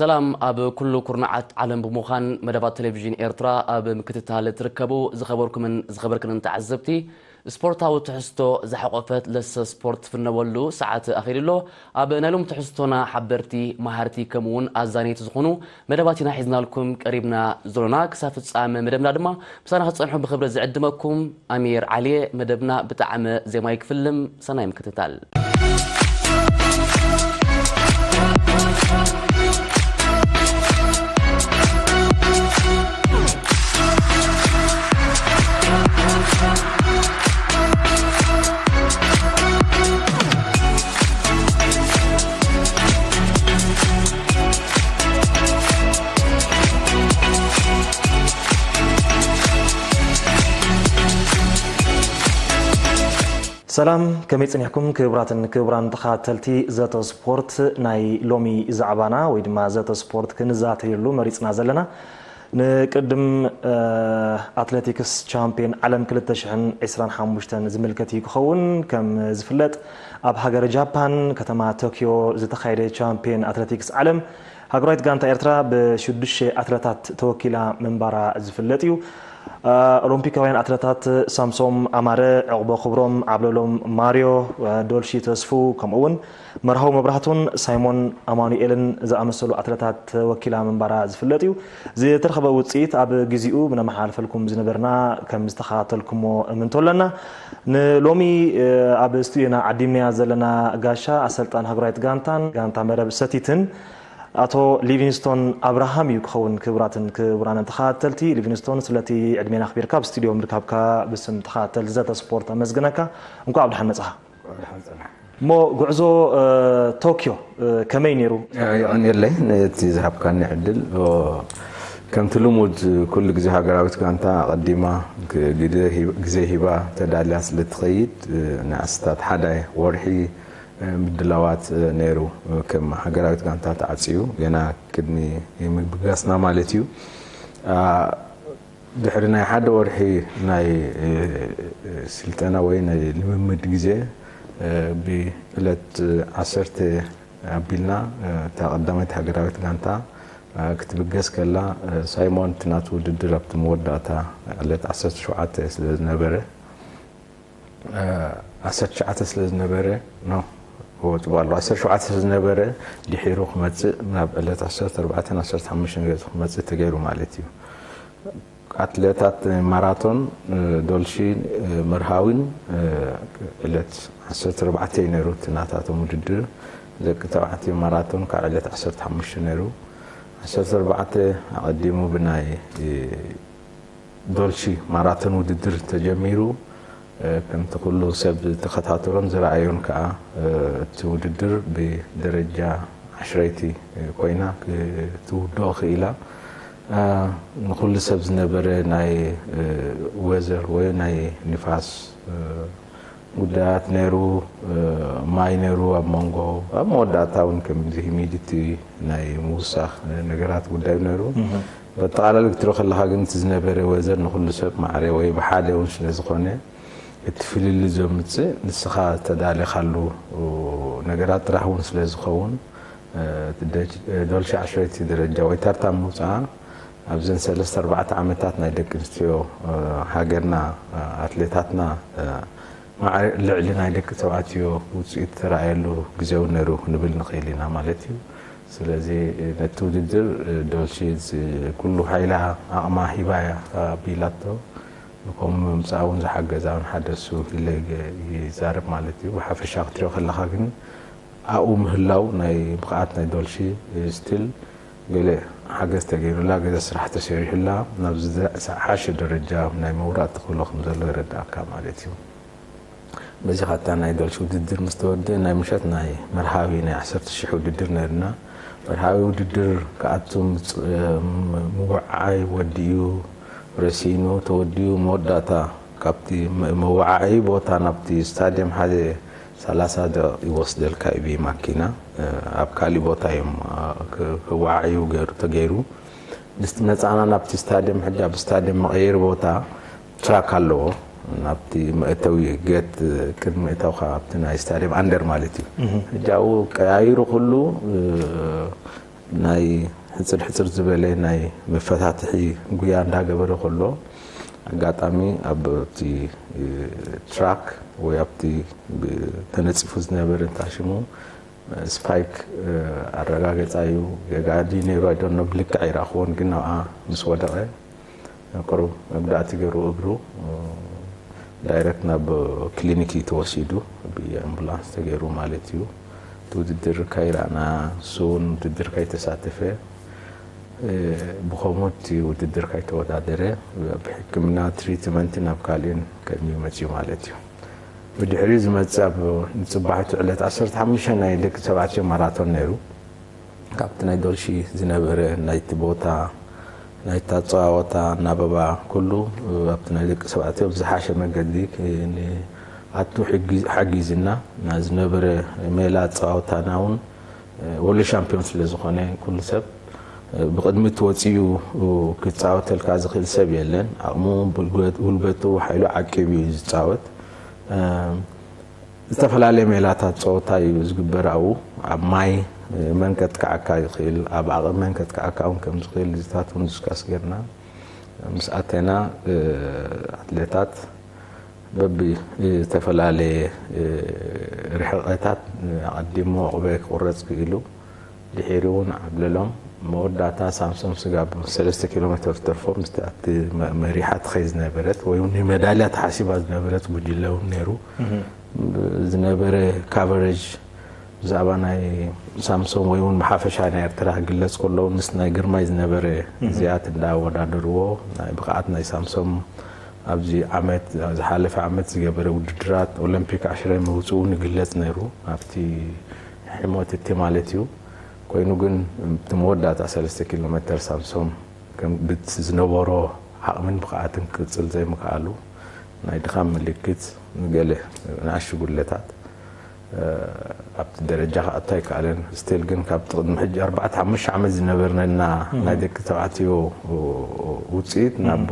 ሰላም ኣብ ኩሉ ኩርናዓት ዓለም ብምዃን መደባት ቴሌቪዥን ኤርትራ ኣብ ምክትታል ትርከቡ ዝኸበርኩምን ዝኸበርክንን ተዓዘብቲ፣ ስፖርታዊ ትሕዝቶ ዝሓቆፈት ለሰ ስፖርት ትፍነወሉ ሰዓት ኣኺሉ ኣሎ። ኣብ ናይ ሎም ትሕዝቶና ሓበርቲ፣ መሃርቲ ከምኡ እውን ኣዛነይቲ ዝኾኑ መደባት ኢና ሒዝናልኩም ቀሪብና ዘሎና። ክሳብ ፍጻመ መደብና ድማ ምሳና ክትጸንሑ ብኽብሪ ዝዕድመኩም ኣሚር ዓሊየ። መደብና ብጣዕሚ ዜማ ይክፍልም። ሰናይ ምክትታል። ሰላም፣ ከመይ ጸኒሕኩም ክቡራትን ክቡራን ተኸታተልቲ ዘተ ስፖርት? ናይ ሎሚ ዛዕባና ወይ ድማ ዘተ ስፖርት ክንዛተየሉ መሪጽና ዘለና ንቅድም፣ እ፣ ኣትሌቲክስ ቻምፒዮን ዓለም ክልተ ሽሕን ዕስራን ሓሙሽተን ዝምልከት እዩ ክኸውን። ከም ዝፍለጥ ኣብ ሃገረ ጃፓን ከተማ ቶኪዮ ዝተኻየደ ቻምፒዮን ኣትሌቲክስ ዓለም ሃገራዊት ጋንታ ኤርትራ ብሽዱሽተ ኣትለታት ተወኪላ ምንባራ ዝፍለጥ እዩ። እ፣ ኦሎምፒካውያን ኣትለታት ሳምሶም ኣማረ፣ ዕቑቦ ክብሮም፣ ዓብለሎም ማርዮ፣ እ፣ ዶልሺ ተስፉ ከምኡ እውን መርሃዊ መብራህቱን ሳይሞን ኣማኑኤልን ዝኣመሰሉ ኣትለታት ተወኪላ ምንባራ ዝፍለጥ እዩ። ዝተረኸበ ውፅኢት ኣብ ግዚኡ ብነመሓላልፈልኩም ዝነበርና ከም ዝተኸታተልኩሞ እምንቶ ኣለና። ንሎሚ፣ እ፣ ኣብ ስቱዲዮና ዓዲምናያ ዘለና ጋሻ ኣሰልጣን ሃገራዊት ጋንታን ጋንታ መረብ ሰቲትን ኣቶ ሊቪንስቶን ኣብርሃም እዩ ክኸውን። ክቡራትን ክቡራንን ተኸታተልቲ፣ ሊቪንስቶን ስለቲ ዕድሜና ኣኽቢርካ ኣብ ስቱዲዮ ምርካብካ ብስም ተኸታተልቲ ዘተ ስፖርት ኣመስግነካ። እንኳዕ ኣብ ደሓን መጻኻ። እሞ ጉዕዞ፣ እ፣ ቶኪዮ፣ እ፣ ከመይ ነይሩ? የቐንየለይ ነቲ ዝሃብካኒ ዕድል። ኦ፣ ከምቲ ልሙድ ኩሉ ግዜ ሃገራዊት ጋንታ ኣቐዲማ ግ-፣ ግደ ሂብ-፣ ግዜ ሂባ ተዳልያ ስለ ትኸይድ፣ እ፣ ንኣስታት ሓደ ወርሒ፣ እ፣ ምድላዋት፣ እ፣ ነይሩ። እ፣ ከም ሃገራዊት ጋንታ ተዓጽዩ ገና ቅድሚ ምብጋስና ማለት እዩ። አ፣ ድሕሪ ናይ ሓደ ወርሒ ናይ፣ እ፣ ስልጠና ወይ ናይ ልምምድ ግዜ፣ እ፣ ብዕለት ዓሰርተ ኣቢልና፣ እ፣ እታ ቀዳመይቲ ሃገራዊት ጋንታ፣ እ፣ ክትብገስ ከላ፣ እ፣ ሳይሞን እቲ ናቱ ውድድር ኣብቲ መወዳእታ ዕለት ዓሰርተ ሸውዓተ ስለ ዝነበረ፣ እ፣ ዓሰርተ ትሽዓተ ስለ ዝነበረ፣ ኖ፣ እዎ፣ ጽቡቕ ኣሎ። ዓሰርተ ሸውዓተ ስለ ዝነበረ፣ ድሒሩ ክመጽእ፣ ናብ ዕለት ዓሰርተ ኣርባዕተን ዓሰርተ ሓሙሽተን ገጽ ክመጽእ ተገይሩ ማለት እዩ። ኣትሌታት ማራቶን፣ እ፣ ዶልሺ፣ እ፣ መርሃዊን፣ እ፣ ዕለት ዓሰርተ ኣርባዕተ እዩ ነይሩ እቲ ናታቶም ውድድር። ደቂ ተባዕትዮ ማራቶን ካብ ዕለት ዓሰርተ ሓሙሽተ ነይሩ። ዓሰርተ ኣርባዕተ ኣቐዲሙ ብናይ፣ እ፣ ዶልሺ ማራቶን ውድድር ተጀሚሩ። እ፣ ከምቲ ኩሉ ሰብ ዝተኸታተሎን ዝረኣዮን ከኣ፣ እ፣ እቲ ውድድር ብደረጃ ዓሽረይቲ ኮይና ክትውድኦ ክኢላ። እ፣ ንኹሉ ሰብ ዝነበረ ናይ፣ እ፣ ወዘር ወይ ናይ ንፋስ፣ እ፣ ጉዳያት ነይሩ፣ እ፣ ማይ ነይሩ ኣብ መንጎ፣ ኣብ መወዳእታ እውን ከምዚ ሂሚዲቲ ናይ ምውሳኽ ነገራት ጉዳይ ነይሩ። እህ። በጠቓላሊ ክትሪኦ ከለኻ ግን እቲ ዝነበረ ወዘር ንኹሉ ሰብ ማዕረ ወይ ብሓደ እውን ስለ ዝኾነ እቲ ፍልልይ ዘምጽእ ንስኻ ተዳሊኻሉ ነገራት ጥራሕ እውን ስለ ዝኸውን፣ እ፣ እቲ ደጅ-፣ እ፣ ዶልሺ ዓሽረይቲ ደረጃ ወይ ተርታ ምውጽኣ ኣብዘን ሰለስተ ኣርባዕተ ዓመታት ናይ ደቂ ኣንስትዮ፣ እ፣ ሃገርና፣ እ፣ ኣትሌታትና፣ እ፣ ማዕረ ልዕሊ ናይ ደቂ ተባዕትዮ ውጽኢት ዝተረኣየሉ ግዜ እውን ነይሩ ክንብል ንኽእል ኢና ማለት እዩ። ስለዚ ነቲ ውድድር ዶልሺ ኩሉ ሓይላ ዓቕማ ሂባ እያ ኣቢላቶ። ንከም ምምጻእ እውን ዝሓገዛ እውን ሓደ እሱ ኢለ ይዛረብ ማለት እዩ። ብሓፈሻ ክትሪኦ ከለኻ ግን ኣብኡ ምህላው ናይ ብቕዓት ናይ ዶልሺ ስቲል ገለ ሓገዝ ተገይሩላ፣ ገለ ስራሕ ተሰሪሑላ፣ ናብ ዝሓሸ ደረጃ ናይ ምውራድ ተኽእሎ ከም ዘሎ ይረዳእካ ማለት እዩ። በዚ ኻታ ናይ ዶልሺ ውድድር ምስ ተወደ ናይ ምሸት ናይ መርሃዊ ናይ ዓሰርተ ሽሕ ውድድር ነርና። መርሃዊ ውድድር ክኣቱ ምውዓይ ወዲኡ ረሲኑ ተወዲኡ መወዳእታ ካብቲ መ-፣ መወዓዒ ቦታ ናብቲ ስታድየም ሓደ ሰላሳ ደቂቕ ይወስደልካ እዩ ብማኪና። እ፣ ኣብ ካሊእ ቦታ እዮም፣ እ፣ ክ-፣ ክወዓዩ ገይሩ፣ ተገይሩ። ምስ መጻና ናብቲ ስታድየም፣ ሕጂ ኣብ ስታድየም መቐየሪ ቦታ ትራክ ኣለዎ። ናብቲ መእተዊ ጌት ቅድሚ ምእታውካ ኣብቲ ናይ ስታድየም ኣንደር ማለት እዩ። እህ። ሕጂ ኣብኡ ቀያይሩ ኩሉ፣ እ፣ ናይ ሕፅር ሕፅር ዝበለ ናይ መፈታትሒ ጉያ እንዳገበረ ከሎ ኣጋጣሚ ኣብቲ ትራክ ወይ ኣብቲ ተነፂፉ ዝነበረ እንታይ ሽሙ ስፓይክ ኣረጋገፃ እዩ። ገጋዲ ነይሩ ኣይደኖ ብልክዕ ኣይረኣኽዎን፣ ግን ኣብኣ ምስ ወደቐ ቁሩብ መጉዳእቲ ገይሩ እግሩ ዳይረክት ናብ ክሊኒክ እዩ ተወሲዱ፣ ብኣምቡላንስ ተገይሩ ማለት እዩ። እቲ ውድድር ከይረኣና፣ ንሱ እውን ውድድር ከይተሳተፈ፣ ብኸምኡ እቲ ውድድር ከይተወዳደረ ብሕክምና ትሪትመንት ናብ ካልእን ከድንዩ መፅዩ ማለት እዩ። ብድሕሪ ዝመፅእ ኣብ ንፅባሕቱ ዕለት ዓሰርተ ሓሙሽተ ናይ ደቂ ተባዕትዮ ማራቶን ነይሩ። ካብቲ ናይ ዶልሺ ዝነበረ ናይቲ ቦታ ናይቲ ኣፀዋወታ ኣናበባ ኩሉ ኣብቲ ናይ ደቂ ሰባትዮ ብዝሓሸ መገዲ ኣቱ ሓጊዝና ዝነበረ ሜላ ኣፀዋወታና እውን ወርልድ ሻምፒዮን ስለ ዝኾነ ኩሉ ሰብ ብቕድሚ እቲ ወፂኡ ክፃወተልካ ዝኽእል ሰብ የለን። ኣቕሙ፣ ጉልበቱ፣ ሓይሉ ዓቂቡ እዩ ዝፃወት። ዝተፈላለየ ሜላታት ፀወታ እዩ ዝግበር ኣብኡ። ኣብ ማይ መን ከጥቅዓካ ይኽእል፣ ኣብ ዓቐብ መን ከጥቅዓካ እውን ከም ዝኽእል እዚታት እውን ዲስካስ ጌርና ምስ ኣተና ኣትሌታት በቢ ዝተፈላለየ ርሕቐታት ኣቐዲሞ ዕቑበ ክቑረፅ ክኢሉ ድሒሩ እውን ዓብለሎም መወዳእታ ሳምሶም ስጋብ ሰለስተ ኪሎ ሜትር ተርፎ ምስቲ ኣብቲ መሪሓ ትኸይ ዝነበረት ወይ እውን ንመዳልያ ተሓሲባ ዝነበረት ጉጅለ እውን ነይሩ። ዝነበረ ካቨሬጅ ብዛዕባ ናይ ሳምሶም ወይ እውን ብሓፈሻ ናይ ኤርትራ ክግለፅ ከሎ ምስ ናይ ግርማይ ዝነበረ እዚኣት እንዳወዳደርዎ ናይ ብቕዓት ናይ ሳምሶም ኣብዚ ዓመት ዝሓለፈ ዓመት ዝገበረ ውድድራት ኦሎምፒክ ኣሽረ ምውፅኡ ንግለፅ ነይሩ ኣብቲ ሕሞት እቲ ማለት እዩ። ኮይኑ ግን እቲ መወዳእታ ሰለስተ ኪሎ ሜትር ሳምሶም ከም ብቲ ዝነበሮ ዓቕምን ብቕዓትን ክቅፅል ዘይምክኣሉ ናይ ድኻም ምልክት ንገለ ንኣሽቱ ጉድለታት ኣብቲ ደረጃ ክኣቱ ኣይከኣለን። ስቲል ግን ካብ ቅድሚ ሕጂ ኣርባዕተ ሓሙሽተ ዓመት ዝነበርና ናይ ደቂ ተባዕትዮ ውፅኢት ናብ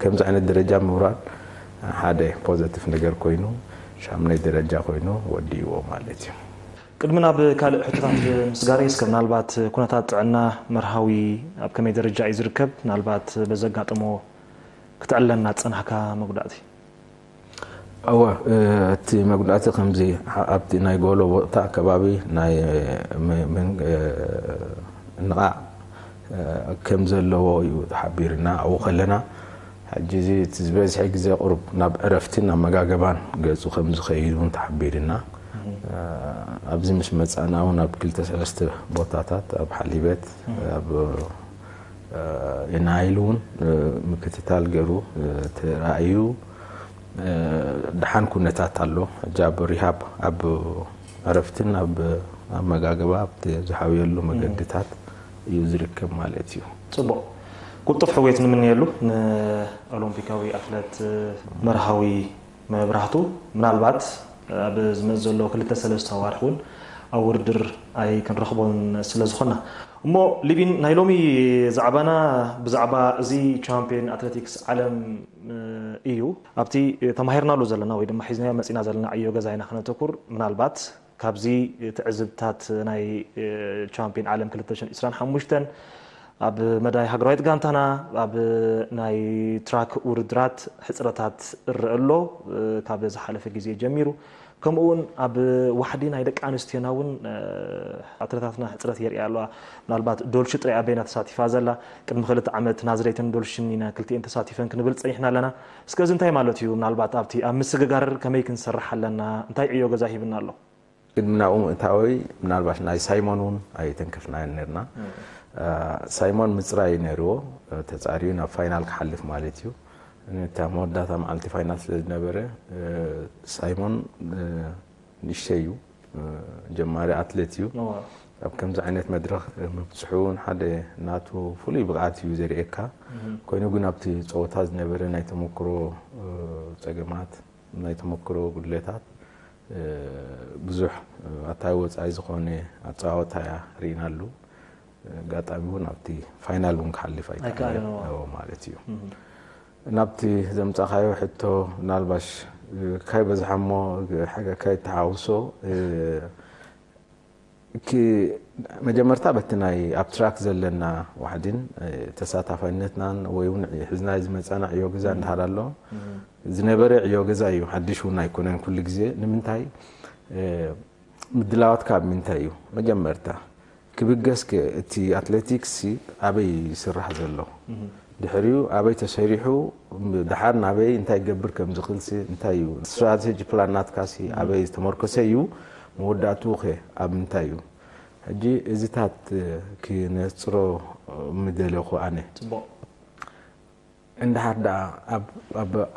ከምዚ ዓይነት ደረጃ ምውራድ ሓደ ፖዘቲቭ ነገር ኮይኑ ሻምናይ ደረጃ ኮይኑ ወዲእዎ ማለት እዩ። ቅድሚ ናብ ካልእ ሕቶታት ምስጋረይ እስከ ምናልባት ኩነታት ጥዕና መርሃዊ ኣብ ከመይ ደረጃ እዩ ዝርከብ? ምናልባት በዘጋጠሞ ክትዕለና ዝጸናሕካ መጉዳእቲ? እወ፣ እቲ መጉዳእቲ ከምዚ ኣብቲ ናይ ጎሎ ቦታ ኣከባቢ ናይ ምንቃዕ ከም ዘለዎ እዩ ተሓቢርና ኣብኡ ከለና። ሕጂ እዚ እቲ ዝበዝሐ ግዜ ቁሩብ ናብ ዕረፍትን ኣመጋገባን ገጹ ከም ዝኸይድ እውን ተሓቢርና። ኣብዚ ምስ መጻእና እውን ኣብ ክልተ ሰለስተ ቦታታት ኣብ ሓሊበት ኣብ ናይል እውን ምክትታል ገይሩ ተራእዩ። ደሓን ኩነታት ኣሎ። ሕጂ ኣብ ሪሃብ ኣብ ዕረፍትን ኣብ ኣመጋግባ ኣብቲ ዝሓውየሉ መገድታት እዩ ዝርከብ ማለት እዩ። ጽቡቕ። ቅልጡፍ ሕውየት ንምንየሉ ንኦሎምፒካዊ ኣትለት መርሃዊ መብራህቱ። ምናልባት ኣብ ዝመጽእ ዘሎ ክልተ ሰለስተ ኣዋርሕ እውን ኣብ ውድድር ኣይክንረኽቦን ስለ ዝኾና። እሞ ሊቢን ናይ ሎሚ ዛዕባና ብዛዕባ እዚ ቻምፒዮን ኣትሌቲክስ ዓለም እዩ። ኣብቲ ተማሂርናሉ ዘለና ወይ ድማ ሒዝናዮ መጺና ዘለና ዕዮ ገዛ ኢና ክነተኩር። ምናልባት ካብዚ ትዕዝብታት ናይ ቻምፒዮን ዓለም ክልተ ሽሕን ዕስራን ሓሙሽተን ኣብ መዳይ ሃገራዊት ጋንታና ኣብ ናይ ትራክ ውድድራት ሕጽረታት እረአ ኣሎ። ካብ ዝሓለፈ ግዜ ጀሚሩ ከምኡ እውን ኣብ ዋሕዲ ናይ ደቂ ኣንስትዮና እውን ኣትለታትና ሕጽረት የርእያ ኣለዋ። ምናልባት ዶልሺ ጥራይ ኣበይና ተሳቲፋ ዘላ፣ ቅድሚ ክልተ ዓመት ናዝሬትን ዶልሽን ኢና ክልቲኤን ተሳቲፈን ክንብል ጸኒሕና ኣለና። እስከ እዚ እንታይ ማለት እዩ? ምናልባት ኣብቲ ኣብ ምስግጋር ከመይ ክንሰርሕ ኣለና? እንታይ ዕዮ ገዛ ሂብና ኣሎ? ቅድሚ ናብኡ ምእታወይ ምናልባት ናይ ሳይሞን እውን ኣይተንከፍናዮን ነርና። ሳይሞን ምፅራይ ነርዎ ተፃርዩ ናብ ፋይናል ክሓልፍ ማለት እዩ። እታ መወዳእታ መዓልቲ ፋይናል ስለ ዝነበረ ሳይሞን ንእሽተይ እዩ፣ ጀማሪ ኣትሌት እዩ። ኣብ ከምዚ ዓይነት መድረኽ ምብፅሑ እውን ሓደ ናቱ ፍሉይ ብቕዓት እዩ ዘርእየካ። ኮይኑ ግን ኣብቲ ፀወታ ዝነበረ ናይ ተመክሮ ፀገማት፣ ናይ ተመክሮ ጉድለታት ብዙሕ ኣታይ ወፃኢ ዝኾነ ኣፀዋወታ ርኢናሉ። ኣጋጣሚ እውን ኣብቲ ፋይናል እውን ክሓልፍ ኣይከኣለን ማለት እዩ። ናብቲ ዘምፃኻዮ ሕቶ ምናልባሽ ካይ በዝሓ እሞ ሓገካይ ተሓውሶ መጀመርታ በቲ ናይ ኣብ ትራክ ዘለና ዋሕዲን ተሳታፋይነትናን ወይ እውን ሒዝና ዝመፃና ዕዮ ገዛ እንድሃር ኣሎ ዝነበረ ዕዮ ገዛ እዩ። ሓድሽ እውን ኣይኮነን። ኩሉ ግዜ ንምንታይ ምድላዋትካ ኣብ ምንታይ እዩ? መጀመርታ ክብገስ እቲ ኣትሌቲክስ ኣበይ ይስራሕ ዘሎ፣ ድሕሪኡ ኣበይ ተሰሪሑ፣ ድሓር ናበይ እንታይ ይገብር ከም ዝኽእልሲ እንታይ እዩ፣ ስትራቴጂ ፕላን ናትካሲ ኣበይ ዝተመርኮሰ እዩ፣ መወዳእትኡ ከ ኣብ ምንታይ እዩ? ሕጂ እዚታት ክነጽሮ ምደለኹ ኣነ። ጽቡቕ። እንድሓር ደኣ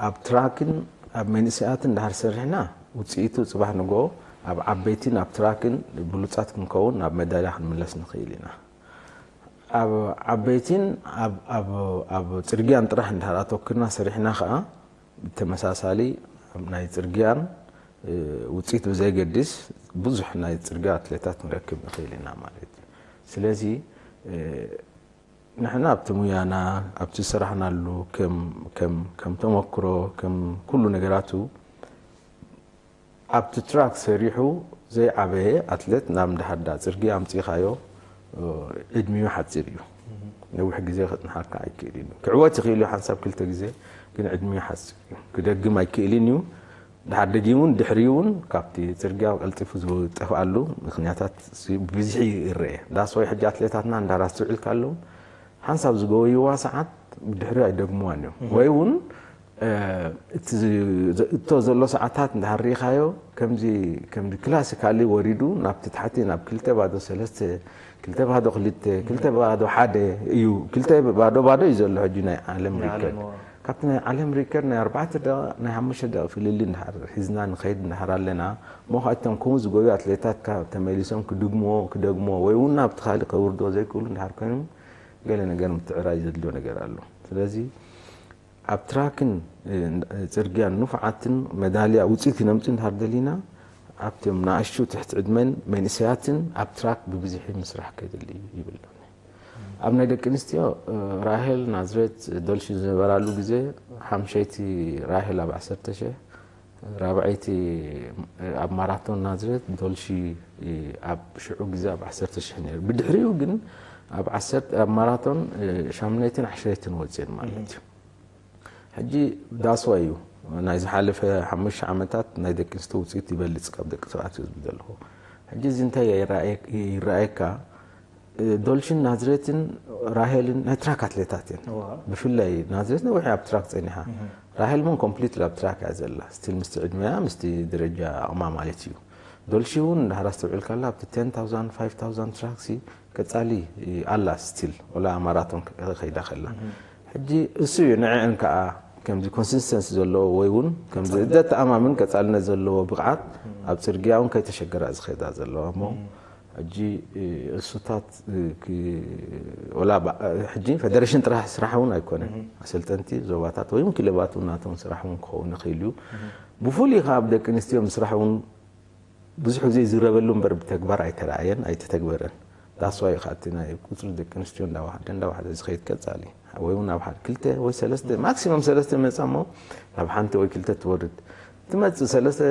ኣብ ትራክን ኣብ መንእሰያትን እንድሓር ሰሪሕና ውፅኢቱ ፅባሕ ንጎ ኣብ ዓበይቲን ኣብ ትራክን ብሉፃት ክንከውን ናብ መዳልያ ክንምለስ ንኽእል ኢና። ኣብ ዓበይቲን ኣብ ፅርግያን ጥራሕ እንድሓር ኣተኩርና ሰሪሕና ከዓ ብተመሳሳሊ ናይ ፅርግያን ውፅኢት ብዘይገድስ ብዙሕ ናይ ፅርግያ ኣትሌታት ንረክብ ንኽእል ኢና ማለት እዩ። ስለዚ ንሕና ኣብቲ ሙያና ኣብቲ ዝሰራሕናሉ ከም ተመክሮ ከም ኩሉ ነገራቱ ኣብቲ ትራክ ሰሪሑ ዘይዓበየ ኣትሌት ናብ እንድሓር ደኣ ፅርግያ ኣምፂእኻዮ ዕድሚኡ ሓፂር እዩ። ነዊሕ ግዜ ክፅንሓካ ኣይክእልን እዩ። ክዕወት ይኽእል እዩ ሓንሳብ ክልተ ግዜ፣ ግን ዕድሚኡ ሓፂር እዩ። ክደግም ኣይክእልን እዩ። ድሓር ደጊሙ እውን ድሕሪኡ እውን ካብቲ ፅርግያ ቀልጢፉ ዝጠፍኣሉ ምኽንያታት ብብዝሒ ይረአ። ዳስ ወይ ሕጂ ኣትሌታትና እንዳራ ኣስተውዒልካ ኣለዉ ሓንሳብ ዝገበይዋ ሰዓት ብድሕሪኡ ኣይደግምዋን እዮም። ወይ እውን እቲ እቶ ዘሎ ሰዓታት እንዳሃር ርኢኻዮ ከምዚ ከምዚ ክላሲካሊ ወሪዱ ናብቲ ታሕቲ ናብ ክልተ ባዶ ሰለስተ ክልተ ባዶ ክልተ ክልተ ባዶ ሓደ እዩ። ክልተ ባዶ ባዶ እዩ ዘሎ ሕጂ ናይ ዓለም ሪከርድ። ካብቲ ናይ ዓለም ሪከርድ ናይ ኣርባዕተ ደቂቕ ናይ ሓሙሽተ ደቂቕ ፍልልይ እንድሓር ሒዝና ንኸይድ እንድሓር ኣለና እሞ ከዓ እቶም ከምኡ ዝጎዩ ኣትሌታት ተመሊሶም ክድግምዎ ክደግምዎ ወይ እውን ናብቲ ካሊእ ከውርድዎ ዘይክእሉ እንድሓር ኮይኖም ገለ ነገር ምትዕራይ ዘድልዮ ነገር ኣሎ። ስለዚ ኣብ ትራክን ፅርግያን ንፉዓትን መዳልያ ውፅኢት ክነምፅእ እንድሓር ደሊና ኣብቶም ንኣሽቱ ትሕቲ ዕድመን መንእሰያትን ኣብ ትራክ ብብዝሒ ምስራሕ ከድሊ ይብል። ኣብ ናይ ደቂ ኣንስትዮ ራሄል ናዝሬት ዶልሺ ዝነበራሉ ግዜ ሓምሸይቲ ራሄል ኣብ ዓሰርተ ሸሕ ራብዐይቲ ኣብ ማራቶን ናዝሬት ዶልሺ ኣብ ሽዑ ግዜ ኣብ ዓሰርተ ሸሕ ነይሩ። ብድሕሪኡ ግን ኣብ ዓሰርተ ኣብ ማራቶን ሻምነይትን ዓሽረይትን ወፅየን ማለት እዩ። ሕጂ ዳስዋ እዩ ናይ ዝሓለፈ ሓሙሽተ ዓመታት ናይ ደቂ ኣንስትዮ ውፅኢት ይበልፅ ካብ ደቂ ተባዕትዮ ዝብል ዘለኹ። ሕጂ እዚ እንታይ ይረኣየካ? ዶልሽን ናዝሬትን ራሄልን ናይ ትራክ ኣትሌታት እየን። ብፍላይ ናዝሬት ነዊሕ ኣብ ትራክ ፀኒሓ። ራሄል እውን ኮምፕሊት ኣብ ትራክ እያ ዘላ ስቲል ምስቲ ዕድመያ ምስቲ ደረጃ ኣቕማ ማለት እዩ። ዶልሺ እውን እንድሕር ኣስተውዒልካላ ኣብቲ ቴን ታውዛንድ ፋይቭ ታውዛንድ ትራክሲ ቀፃሊ ኣላ ስቲል ወላ ማራቶን ከይዳ ከላ። ሕጂ እሱ እዩ ንዕአን ከዓ ከምዚ ኮንሲስተንሲ ዘለዎ ወይ እውን ከምዚ ደተኣማምን ቀፃልነት ዘለዎ ብቕዓት ኣብ ፅርግያ እውን ከይተሸገራ ዝኸዳ ዘለዋ እሞ ሕጂ እሱታት ወላ ሕጂ ፌደሬሽን ጥራሕ ስራሕ እውን ኣይኮነን። ኣሰልጠንቲ ዞባታት ወይ ክለባት እውን ናቶም ስራሕ እውን ክኸውን ይኽእል እዩ። ብፍሉይ ከዓ ኣብ ደቂ ኣንስትዮ ምስራሕ እውን ብዙሕ ግዜ ይዝረበሉ እምበር ብተግባር ኣይተረኣየን ኣይተተግበረን። ዳስዋ እዩ ከዓ እቲ ናይ ቁፅሪ ደቂ ኣንስትዮ እንዳዋሓደ እንዳዋሓደ ዝኸይድ ቀፃሊ ወይ እውን ኣብ ሓደ ክልተ ወይ ሰለስተ ማክሲመም ሰለስተ መፃ እሞ ናብ ሓንቲ ወይ ክልተ ትወርድ ትመፅእ ሰለስተ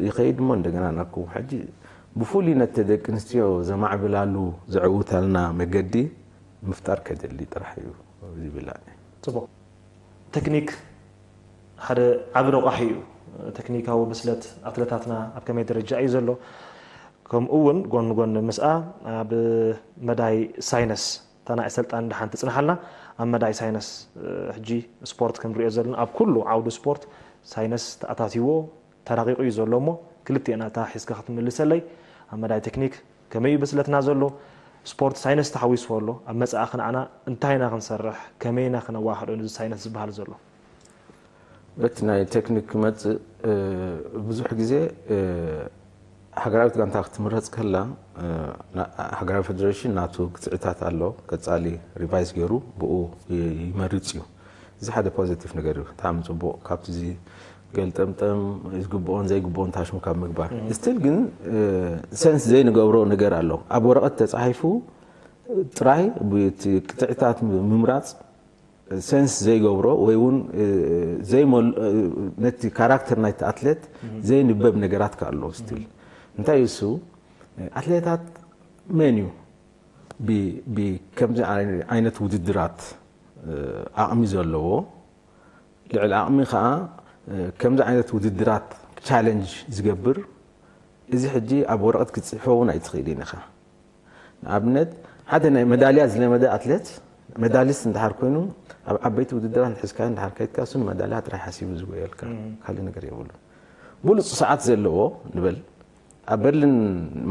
ይኸይድ እሞ እንደገና ናብኩ ሕጂ ብፍሉይ ነቲ ደቂ ኣንስትዮ ዘማዕብላሉ ዘዕውታልና መገዲ ምፍጣር ከደሊ ጥራሕ እዩ ዝብል ኣነ። ፅቡቕ። ቴክኒክ ሓደ ዓቢ ረቋሒ እዩ። ቴክኒካዊ ብስለት ኣትለታትና ኣብ ከመይ ደረጃ እዩ ዘሎ? ከምኡ እውን ጎን ጎን ምስኣ ኣብ መዳይ ሳይነስ እታ ናይ ኣሰልጣኒ ደሓን ትፅንሓልና ኣብ መዳይ ሳይነስ ሕጂ ስፖርት ክንሪኦ ዘለና ኣብ ኩሉ ዓውዲ ስፖርት ሳይነስ ተኣታቲዎ ተራቂቑ እዩ ዘሎ እሞ ክልቲኤና እታ ሒዝካ ክትምልሰለይ ኣብ መዳይ ቴክኒክ ከመይ እዩ ብስለትና ዘሎ ስፖርት ሳይነስ ተሓዊስዎ ኣሎ ኣብ መፃኢ ክንዓና እንታይ ኢና ክንሰርሕ ከመይ ኢና ክነዋህዶ ነዚ ሳይነስ ዝበሃል ዘሎ በቲ ናይ ቴክኒክ ክመፅእ ብዙሕ ግዜ ሃገራዊት ጋንታ ክትምረፅ ከላ ሃገራዊ ፌደሬሽን ናቱ ክትዕታት ኣሎ ቀፃሊ ሪቫይዝ ገይሩ ብኡ ይመርፅ እዩ። እዚ ሓደ ፖዘቲቭ ነገር እዩ። ብጣዕሚ ፅቡቕ ካብቲ እዚ ገልጠምጠም ዝግብኦን ዘይግብኦን ታሽሙ ካብ ምግባር ስቲል ግን ሰንስ ዘይንገብሮ ነገር ኣሎ። ኣብ ወረቐት ተፃሒፉ ጥራይ ቅጥዕታት ምምራፅ ሰንስ ዘይገብሮ ወይ እውን ነቲ ካራክተር ናይቲ ኣትሌት ዘይንበብ ነገራት ከኣሎ ስቲል እንታይ እሱ ኣትሌታት መን እዩ ከምዚ ዓይነት ውድድራት ዓቕሚ ዘለዎ፣ ልዕሊ ዓቕሚ ከዓ ከምዚ ዓይነት ውድድራት ቻለንጅ ዝገብር? እዚ ሕጂ ኣብ ወረቐት ክትፅሕፎ እውን ኣይትኽእልን ኢኻ። ንኣብነት ሓደ ናይ መዳልያ ዝለመደ ኣትሌት፣ መዳሊስት እንድሓር ኮይኑ፣ ኣብ ዓበይቲ ውድድራት ንሕዝካዮ እንድሓር ከይድካ እሱ ንመዳልያ ጥራይ ሓሲቡ ዝጎየልካ፣ ካልእ ነገር የብሉ። ብሉፅ ሰዓት ዘለዎ ንበል፣ ኣብ በርሊን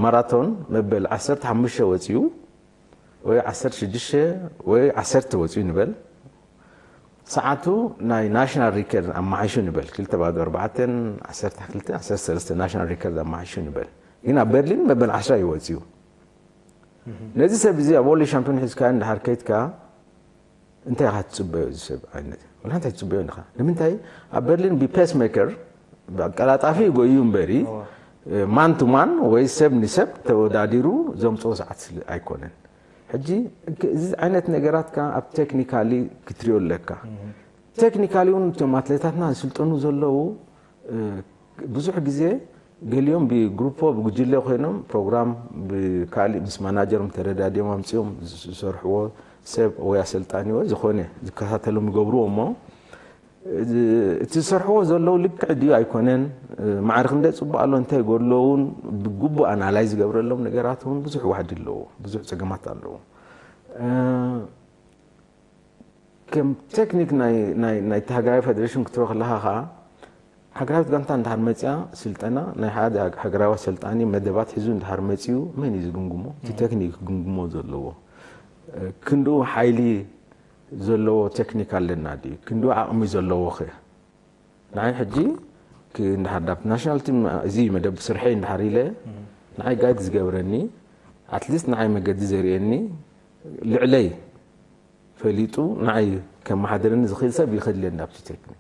ማራቶን መበል ዓሰርተ ሓሙሽተ ወፂኡ ወይ ዓሰርተ ሽዱሽተ ወይ ዓሰርተ ወፂኡ ንበል፣ ሰዓቱ ናይ ናሽናል ሪከርድ ኣማሓይሹ ንበል፣ ክልተ ባዶ ኣርባዕተን ዓሰርተ ክልተ ዓሰርተ ሰለስተ ናሽናል ሪከርድ ኣማሓይሹ ንበል፣ ግን ኣብ በርሊን መበል ዓስራ እዩ ወፂኡ። ነዚ ሰብ እዚ ኣብ ወርልድ ሻምፒዮን ሒዝካ እንድሓር ከይድካ እንታይ ኢኻ ትፅበዮ? እዚ ሰብ ዓይነት ወላ እንታይ ትፅበዮ ኢኻ? ንምንታይ ኣብ በርሊን ብፔስ ሜከር ብኣቀላጣፊ ይጎዩ እምበሪ ማን ቱ ማን ወይ ሰብ ንሰብ ተወዳዲሩ ዘምፅኦ ሰዓት ስለ ኣይኮነን። ሕጂ እዚ ዓይነት ነገራት ከ ኣብ ቴክኒካሊ ክትሪኦ ኣለካ። ቴክኒካሊ እውን እቶም ኣትሌታትና ዝስልጠኑ ዘለዉ ብዙሕ ግዜ ገሊኦም ብግሩፖ ብጉጅለ ኮይኖም ፕሮግራም ብካሊእ ምስ ማናጀሮም ተረዳድዮም ኣምፅኦም ዝሰርሕዎ ሰብ ወይ ኣሰልጣኒ ወይ ዝኾነ ዝከታተሎም ይገብርዎ እሞ እቲ ዝሰርሕዎ ዘለዉ ልክዕ ድዩ ኣይኮነን፣ ማዕረ ክንደይ ፅቡቅ ኣሎ እንታይ ጎድሎ እውን ብግቡእ ኣናላይዝ ዝገብረሎም ነገራት እውን ብዙሕ ዋሕዲ ኣለዎ፣ ብዙሕ ፀገማት ኣለዎ። ከም ቴክኒክ ናይቲ ሃገራዊ ፌደሬሽን ክትሪኦ ከለካ ከዓ ሃገራዊት ጋንታ እንድሓር መፅያ ስልጠና ናይ ሓደ ሃገራዊ ኣሰልጣኒ መደባት ሒዙ እንድሓር መፅዩ መን እዩ ዝግምግሞ? እቲ ቴክኒክ ክግምግሞ ዘለዎ ክንድኡ ሓይሊ ዘለዎ ቴክኒክ ኣለና ድዩ? ክንድኡ ዓቕሚ ዘለዎ ኸ? ንዓይ ሕጂ እንድሓር ዳብ ናሽናል ቲም እዚ መደብ ስርሐይ እንድሓር ኢለ ንዓይ ጋይድ ዝገብረኒ ኣትሊስት ንዓይ መገዲ ዘርእየኒ ልዕለይ ፈሊጡ ንዓይ ከመሓድረኒ ዝኽእል ሰብ ይኸድልየኒ ኣብቲ ቴክኒክ።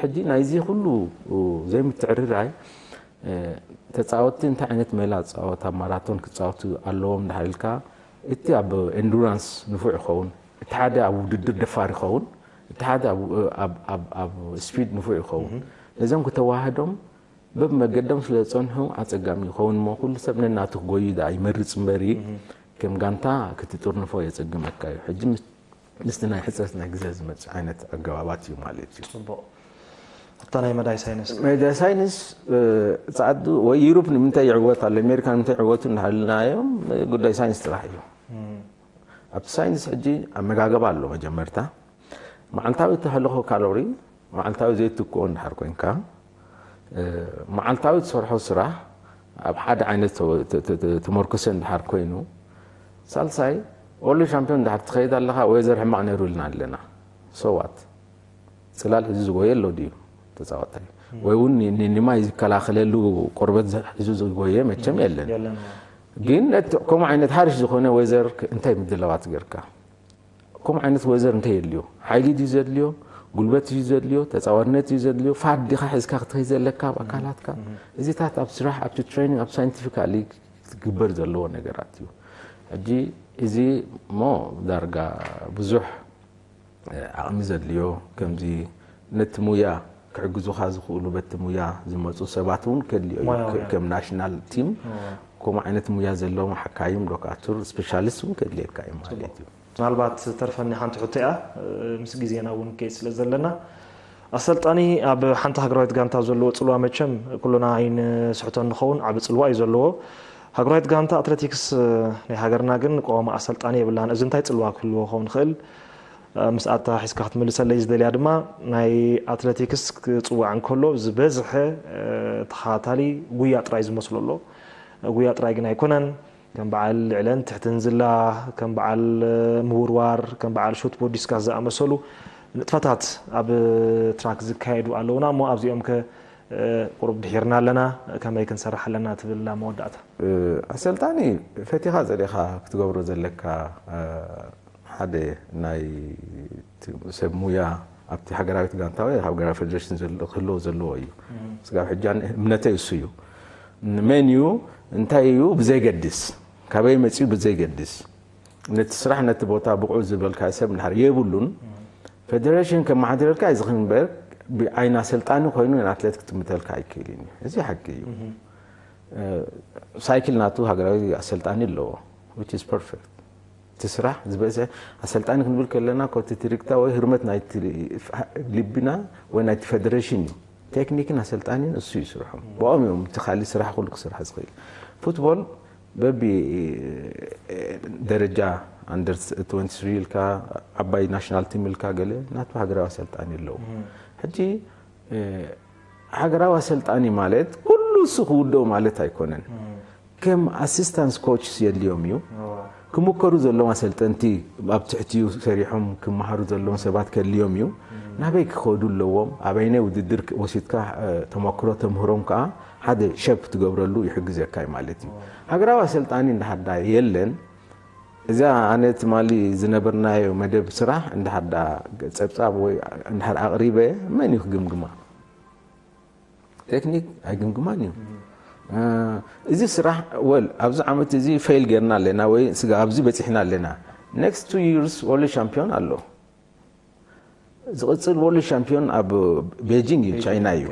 ሕጂ ናይዚ ኩሉ ዘይምትዕርራይ ተፃወትቲ እንታይ ዓይነት ሜላ ዝፃወት ኣብ ማራቶን ክፃወቱ ኣለዎም እንድሓር ኢልካ እቲ ኣብ ኤንዱራንስ ንፉዕ ይኸውን፣ እቲ ሓደ ኣብ ውድድር ደፋር ይኸውን፣ እቲ ሓደ ኣብ ስፒድ ንፉዕ ይኸውን። ነዞም ክተዋህዶም በብመገዶም ስለ ዝፀንሑ ኣፀጋሚ ይኸውን እሞ ኩሉ ሰብ ነናቱ ክጎዩ ደኣ ይመርፅ እምበሪ ከም ጋንታ ክትጥርንፎ የፀግመካ እዩ። ሕጂ ምስቲ ናይ ሕፅረት ናይ ግዜ ዝመፅእ ዓይነት ኣገባባት እዩ ማለት እዩ። ፅቡቕ። ኣብታ ናይ መዳይ ሳይንስ መዳይ ሳይንስ ፃዕዱ ወይ ዩሮፕ ንምንታይ ይዕወት ኣሎ ኣሜሪካ ንምንታይ ይዕወቱ እንዳሃልናዮም ጉዳይ ሳይንስ ጥራሕ እዩ። ኣብቲ ሳይንስ ሕጂ ኣመጋገባ ኣሎ መጀመርታ መዓልታዊ እተህልኾ ካሎሪ መዓልታዊ ዘይትክኦ እንድሓር ኮይንካ መዓልታዊ ትሰርሖ ስራሕ ኣብ ሓደ ዓይነት ተመርኮሰ እንድሓር ኮይኑ ሳልሳይ ወርልድ ሻምፒዮን እንድሓር ትኸይድ ኣለኻ ወይዘር ሕማቕ ነይሩ ኢልና ኣለና ሰዋት ፅላል ሒዙ ዝጎየ ኣሎ ድዩ ተፃዋታይ ወይ እውን ንማይ ዝከላኸለሉ ቆርበት ሒዙ ዝጎየ መቸም የለን ግን ከምኡ ዓይነት ሓሪሽ ዝኾነ ወይዘር እንታይ ምድላዋት ገርካ ከምኡ ዓይነት ወዘር እንታይ የድልዮ? ሓይሊ ድዩ ዘድልዮ? ጉልበት እዩ ዘድልዮ? ተፃዋርነት እዩ ዘድልዮ? ፋት ዲኻ ሒዝካ ክትኸይ ዘለካ ኣብ ኣካላትካ? እዚታት ኣብ ስራሕ ኣብቲ ትሬኒንግ ኣብ ሳይንቲፊካሊ ክትግበር ዘለዎ ነገራት እዩ። ሕጂ እዚ እሞ ዳርጋ ብዙሕ ዓቕሚ ዘድልዮ ከምዚ ነቲ ሙያ ክሕግዙኻ ዝኽእሉ በቲ ሙያ ዝመፁ ሰባት እውን ከድልዮ እዩ። ከም ናሽናል ቲም ከምኡ ዓይነት ሙያ ዘለዎም ሓካይም ዶካቱር ስፔሻሊስት እውን ከድልየካ እዩ ማለት እዩ። ምናልባት ዝተርፈኒ ሓንቲ ሕቶ እያ፣ ምስ ግዜና እውን ከይድ ስለ ዘለና። ኣሰልጣኒ ኣብ ሓንቲ ሃገራዊት ጋንታ ዘለዎ ጽልዋ መቸም ኩልና ኣይንስሕቶን ንኸውን፣ ዓቢ ጽልዋ እዩ ዘለዎ። ሃገራዊት ጋንታ ኣትሌቲክስ ናይ ሃገርና ግን ቀዋሚ ኣሰልጣኒ የብላን። እዚ እንታይ ጽልዋ ክህልዎ ክኸውን ይኽእል? ምስ ኣታ ሒዝካ ክትምልሰለይ ዝደልያ ድማ ናይ ኣትሌቲክስ ክጽዋዕ እንከሎ ዝበዝሐ ተኸታታሊ ጉያ ጥራይ ዝመስሎ ኣሎ። ጉያ ጥራይ ግን ኣይኮነን። ከም በዓል ልዕለን ትሕትን ዝላ፣ ከም በዓል ምውርዋር፣ ከም በዓል ሹት ፖት ዲስካስ ዝኣመሰሉ ንጥፈታት ኣብ ትራክ ዝካየዱ ኣለውና እሞ ኣብዚኦም ከ ቁሩብ ድሒርና ኣለና፣ ከመይ ክንሰርሕ ኣለና ትብል ኣብ መወዳእታ? ኣሰልጣኒ ፈቲኻ ጸሊኻ ክትገብሮ ዘለካ ሓደ ናይ ሰብ ሙያ ኣብቲ ሃገራዊት ጋንታ ወይ ሃገራዊ ፌደሬሽን ክህልዎ ዘለዎ እዩ። ስጋብ ሕጂ እምነተይ እሱ እዩ። መን እዩ እንታይ እዩ ብዘይገድስ ካበይ መፅኡ ብዘይገድስ ነቲ ስራሕ ነቲ ቦታ ብቑዕ ዝበልካ ሰብ እንድሕር የብሉን ፌደሬሽን ከመሓድረልካ እዩ ዝኽእል እምበር ብዓይኒ ኣሰልጣኒ ኮይኑ ንኣትሌት ክጥምተልካ ኣይክእልን እዩ። እዚ ሓቂ እዩ። ሳይክል ናቱ ሃገራዊ ኣሰልጣኒ ኣለዎ። Which is perfect። እቲ ስራሕ ዝበዝሐ ኣሰልጣኒ ክንብል ከለና ኮቲ ትርክታ ወይ ህርመት ናይ ልቢና ወይ ናይቲ ፌደሬሽን እዩ። ቴክኒክን ኣሰልጣኒን እሱ እዩ ስርሖም። ብኦም እዮም እቲ ካሊእ ስራሕ ኩሉ ክስራሕ ዝኽእል። ፉትቦል በቢ ደረጃ ኣንደር ትወንቲ ስሪ ኢልካ ዓባይ ናሽናል ቲም ኢልካ ገለ ናቱ ሃገራዊ ኣሰልጣኒ ኣለዎ። ሕጂ ሃገራዊ ኣሰልጣኒ ማለት ኩሉ እሱ ክውደው ማለት ኣይኮነን። ከም ኣሲስታንስ ኮችስ የድልዮም እዩ። ክምከሩ ዘለዎም ኣሰልጠንቲ ኣብ ትሕቲኡ ሰሪሖም ክመሃሩ ዘለዎም ሰባት ከድልዮም እዩ። ናበይ ክኸዱ ኣለዎም፣ ኣበይናይ ውድድር ወሲድካ ተመክሮ ተምህሮም ከዓ ሓደ ሸፕ ትገብረሉ ይሕግዘካ እዩ ማለት እዩ። ሃገራዊ ኣሰልጣኒ እንዳሃዳ የለን። እዛ ኣነ ትማሊ ዝነበርናዮ መደብ ስራሕ እንዳሃዳ ጸብጻብ ወይ እንዳሃር ኣቕሪበ መን እዩ ክግምግማ? ቴክኒክ ኣይግምግማን እዩ። እዚ ስራሕ ወል ኣብዚ ዓመት እዚ ፌል ጌርና ኣለና ወይ ስጋ ኣብዚ በፂሕና ኣለና። ኔክስት ቱ ይርስ ወርልድ ሻምፒዮን ኣሎ። ዝቕፅል ወርልድ ሻምፒዮን ኣብ ቤጂንግ እዩ፣ ቻይና እዩ።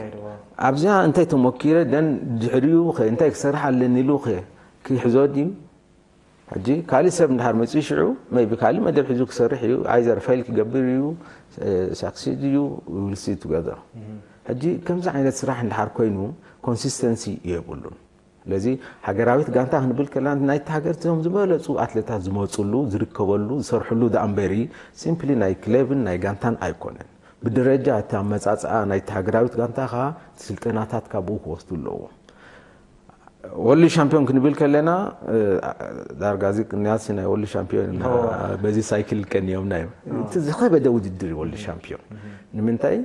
ኣብዚኣ እንታይ ተሞኪረ ደን ድሕሪኡ እንታይ ክሰርሕ ኣለኒ ኢሉ ክሕዞ ድዩ? ሕጂ ካልእ ሰብ እንድሓር መፅኡ ሽዑ maybe ካልእ መደብ ሒዙ ክሰርሕ እዩ። Either ፌል ክገብር እዩ፣ ሳክሲድ እዩ፣ we will see together። ሕጂ ከምዚ ዓይነት ስራሕ እንድሓር ኮይኑ ኮንሲስተንሲ የብሉን። ስለዚ ሃገራዊት ጋንታ ክንብል ከለና ናይቲ ሃገር እቶም ዝበለፁ ኣትሌታት ዝመፅሉ ዝርከበሉ ዝሰርሕሉ ደኣ እምበሪ ሲምፕሊ ናይ ክለብን ናይ ጋንታን ኣይኮነን። ብደረጃ እቲ ኣመፃፅኣ ናይቲ ሃገራዊት ጋንታ ከዓ ስልጠናታት ካብኡ ክወስዱ ኣለዎም። ወርልድ ሻምፒዮን ክንብል ከለና ዳርጋ እዚ ቅንያት ናይ ወርልድ ሻምፒዮን በዚ ሳይክል ቀንዮምና እዮም። እቲ ዝኸበደ ውድድር እዩ ወርልድ ሻምፒዮን። ንምንታይ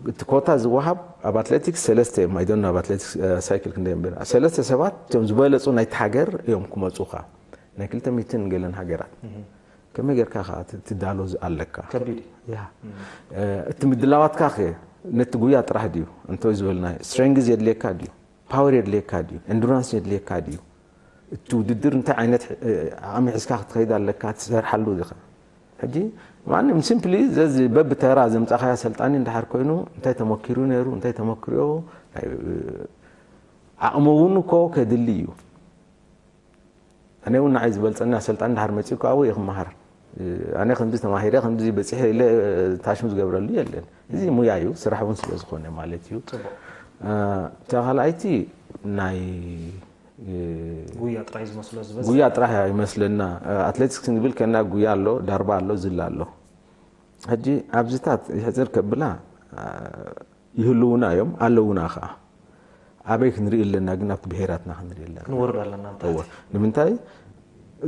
እቲ ኮታ ዝወሃብ ኣብ ኣትሌቲክስ ሰለስተ እዮም። I don't know ኣብ ኣትሌቲክስ ሳይክል ክንደይ እምበር ሰለስተ ሰባት እቶም ዝበለፁ ናይቲ ሃገር እዮም ክመፁኻ። ናይ ክልተ ሚእትን ገለን ሃገራት ከመይ ጌርካ ከዓ ትዳሎ ኣለካ? ከቢድ እዩ። ያ እቲ ምድላዋትካ ከ ነቲ ጉያ ጥራሕ ድዩ? እንተወይ ዝበልና ስትሬንግዝ የድልየካ ድዩ? ፓወር የድልየካ ድዩ? ኤንዱራንስ የድልየካ ድዩ? እቲ ውድድር እንታይ ዓይነት ዓቕሚ ሒዝካ ክትኸይድ ኣለካ ትሰርሓሉ ዲኻ? ሕጂ ማንም ሲምፕሊ ዘዚ በብተራ ዘምጻኻያ ሰልጣኒ እንድሓር ኮይኑ እንታይ ተመኪሩ ነይሩ እንታይ ተመክሪኦ ዓቕሚ እውን እኮ ከድሊ እዩ። ኣነ እውን ንዓይ ዝበልፀኒ ኣሰልጣኒ እንድሓር መፂኡ ከዓ ወይ ክመሃር ኣነ ከምዚ ተማሂረ ከምዚ በፂሐ ኢለ ታሽም ዝገብረሉ የለን። እዚ ሙያ እዩ፣ ስራሕ እውን ስለ ዝኾነ ማለት እዩ። እታ ካልኣይቲ ናይ ጉያ ጥራይ ዝመስሎ ዝበዝ ጉያ ጥራሕ ይመስለና። ኣትሌቲክስ ክንብል ከና ጉያ ኣሎ፣ ዳርባ ኣሎ፣ ዝላ ኣሎ። ሕጂ ኣብዚታት ይሕፅር ከብላ ይህልውና እዮም ኣለውና ከዓ ኣበይ ክንርኢ ኣለና ግን ኣብቲ ብሄራትና ክንርኢ ኣለና ክንወርድ ኣለና እወ ንምንታይ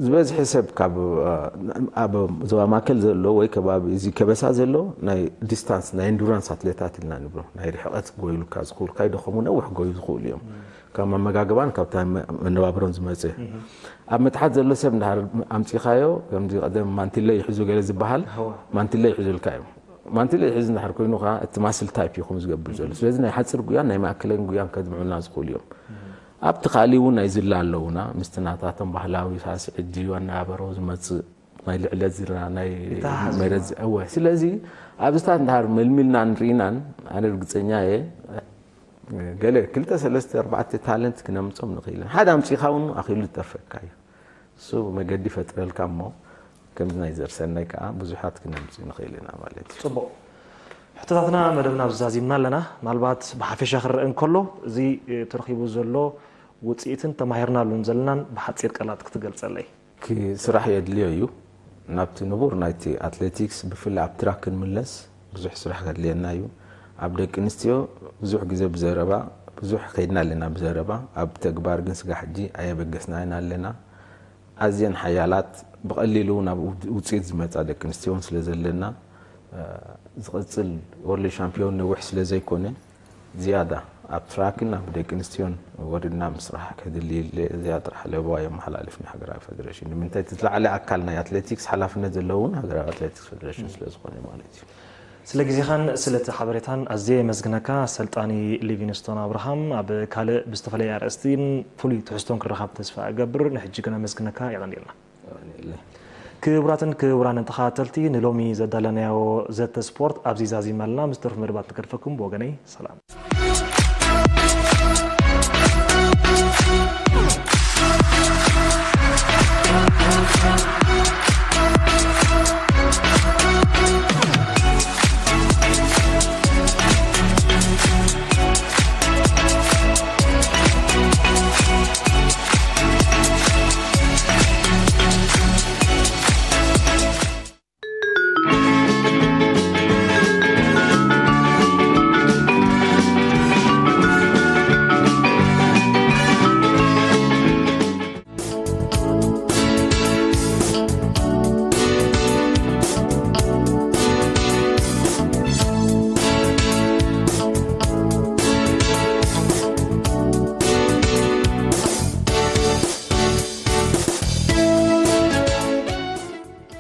ዝበዝሐ ሰብ ካብ ኣብ ዞባ ማእከል ዘሎ ወይ ከባቢ እዚ ከበሳ ዘሎ ናይ ዲስታንስ ናይ ኤንዱራንስ ኣትሌታት ኢልና ንብሎ ናይ ርሕቐት ጎይሉካ ዝኽእሉ ካይደኸሙ ነውሕ ጎዩ ዝኽእሉ እዮም ካብ መመጋገባን ካብታ መነባብሮን ዝመፀ ኣብ መትሓት ዘሎ ሰብ እንዳሃር ኣምፂኻዮ ከምዚ ቀደም ማንቲለ ይሕዙ ገለ ዝበሃል ማንቲለ ይሕዙልካ እዮም ማንቲለ ይሕዝ እንድሕር ኮይኑ ከዓ እቲ ማስል ታይፕ እዩ ከምኡ ዝገብር ዘሎ ስለዚ ናይ ሓፂር ጉያን ናይ ማእከለይን ጉያን ከድምዑልና ዝኽእሉ እዮም ኣብቲ ካሊ እውን ናይ ዝላ ኣለውና ምስቲ ናታቶም ባህላዊ ሳስዒት ድዩ ኣነባበሮ ዝመፅእ ናይ ልዕለት ዝና ናይ መረት እወ ስለዚ ኣብዚታት እንድሕር መልሚልናን ርኢናን ኣነ ርግፀኛ እየ ገለ ክልተ ሰለስተ ኣርባዕተ ታለንት ክነምፆም ንኽእል ሓደ ኣምፂኻ እውን ኣኽኢሉ ዝጠርፈካ እዩ እሱ መገዲ ይፈጥረልካ እሞ ከምዚ ናይ ዘርሰናይ ከዓ ብዙሓት ክነምፅእ ንኽእል ኢና ማለት እዩ ፅቡቕ ሕቶታትና መደብና ኣብዚ ዛዚምና ኣለና ምናልባት ብሓፈሻ ክረአ እንከሎ እዚ ተረኺቡ ዘሎ ውፅኢትን ተማሂርናሉን ዘለናን ብሓፂር ቃላት ክትገልፀለይ ስራሕ የድልዮ እዩ ናብቲ ንቡር ናይቲ ኣትሌቲክስ ብፍላይ ኣብ ትራክ ክንምለስ ብዙሕ ስራሕ ከድልየና እዩ ኣብ ደቂ ኣንስትዮ ብዙሕ ግዜ ብዘረባ ብዙሕ ከይድና ኣለና ብዘረባ ኣብ ተግባር ግን ስጋ ሕጂ ኣየበገስናን ኣለና ኣዝየን ሓያላት ብቐሊሉ ናብ ውፅኢት ዝመፃ ደቂ ኣንስትዮ እውን ስለ ዘለና ዝቐፅል ወርልድ ሻምፒዮን ነዊሕ ስለ ዘይኮነ ዝያዳ ኣብ ትራክን ኣብ ደቂ ኣንስትዮን ወሪድና ምስራሕ ከድሊ ዝያ ጥራሕ ለበዋ የመሓላልፍ ናይ ሃገራዊ ፌደሬሽን ንምንታይ እቲ ዝለዓለ ኣካል ናይ ኣትሌቲክስ ሓላፍነት ዘለውን ሃገራዊ ኣትሌቲክስ ፌደሬሽን ስለ ዝኾነ ማለት እዩ ስለ ግዜኻን ስለቲ ሓበሬታን ኣዝየ የመስግነካ ሰልጣኒ ሊቪንስቶን ኣብርሃም ኣብ ካልእ ብዝተፈለየ ኣርእስቲን ፍሉይ ትሕዝቶን ክረኻብ ተስፋ እገብር ንሕጂ ግን ኣመስግነካ የቐንየልና ክቡራትን ክቡራንን ተኸታተልቲ ንሎሚ ዘዳለናዮ ዘተ ስፖርት ኣብዚ ዛዚምና ኣለና ምስ ተርፉ መደባት ትገድፈኩም ብወገነይ ሰላም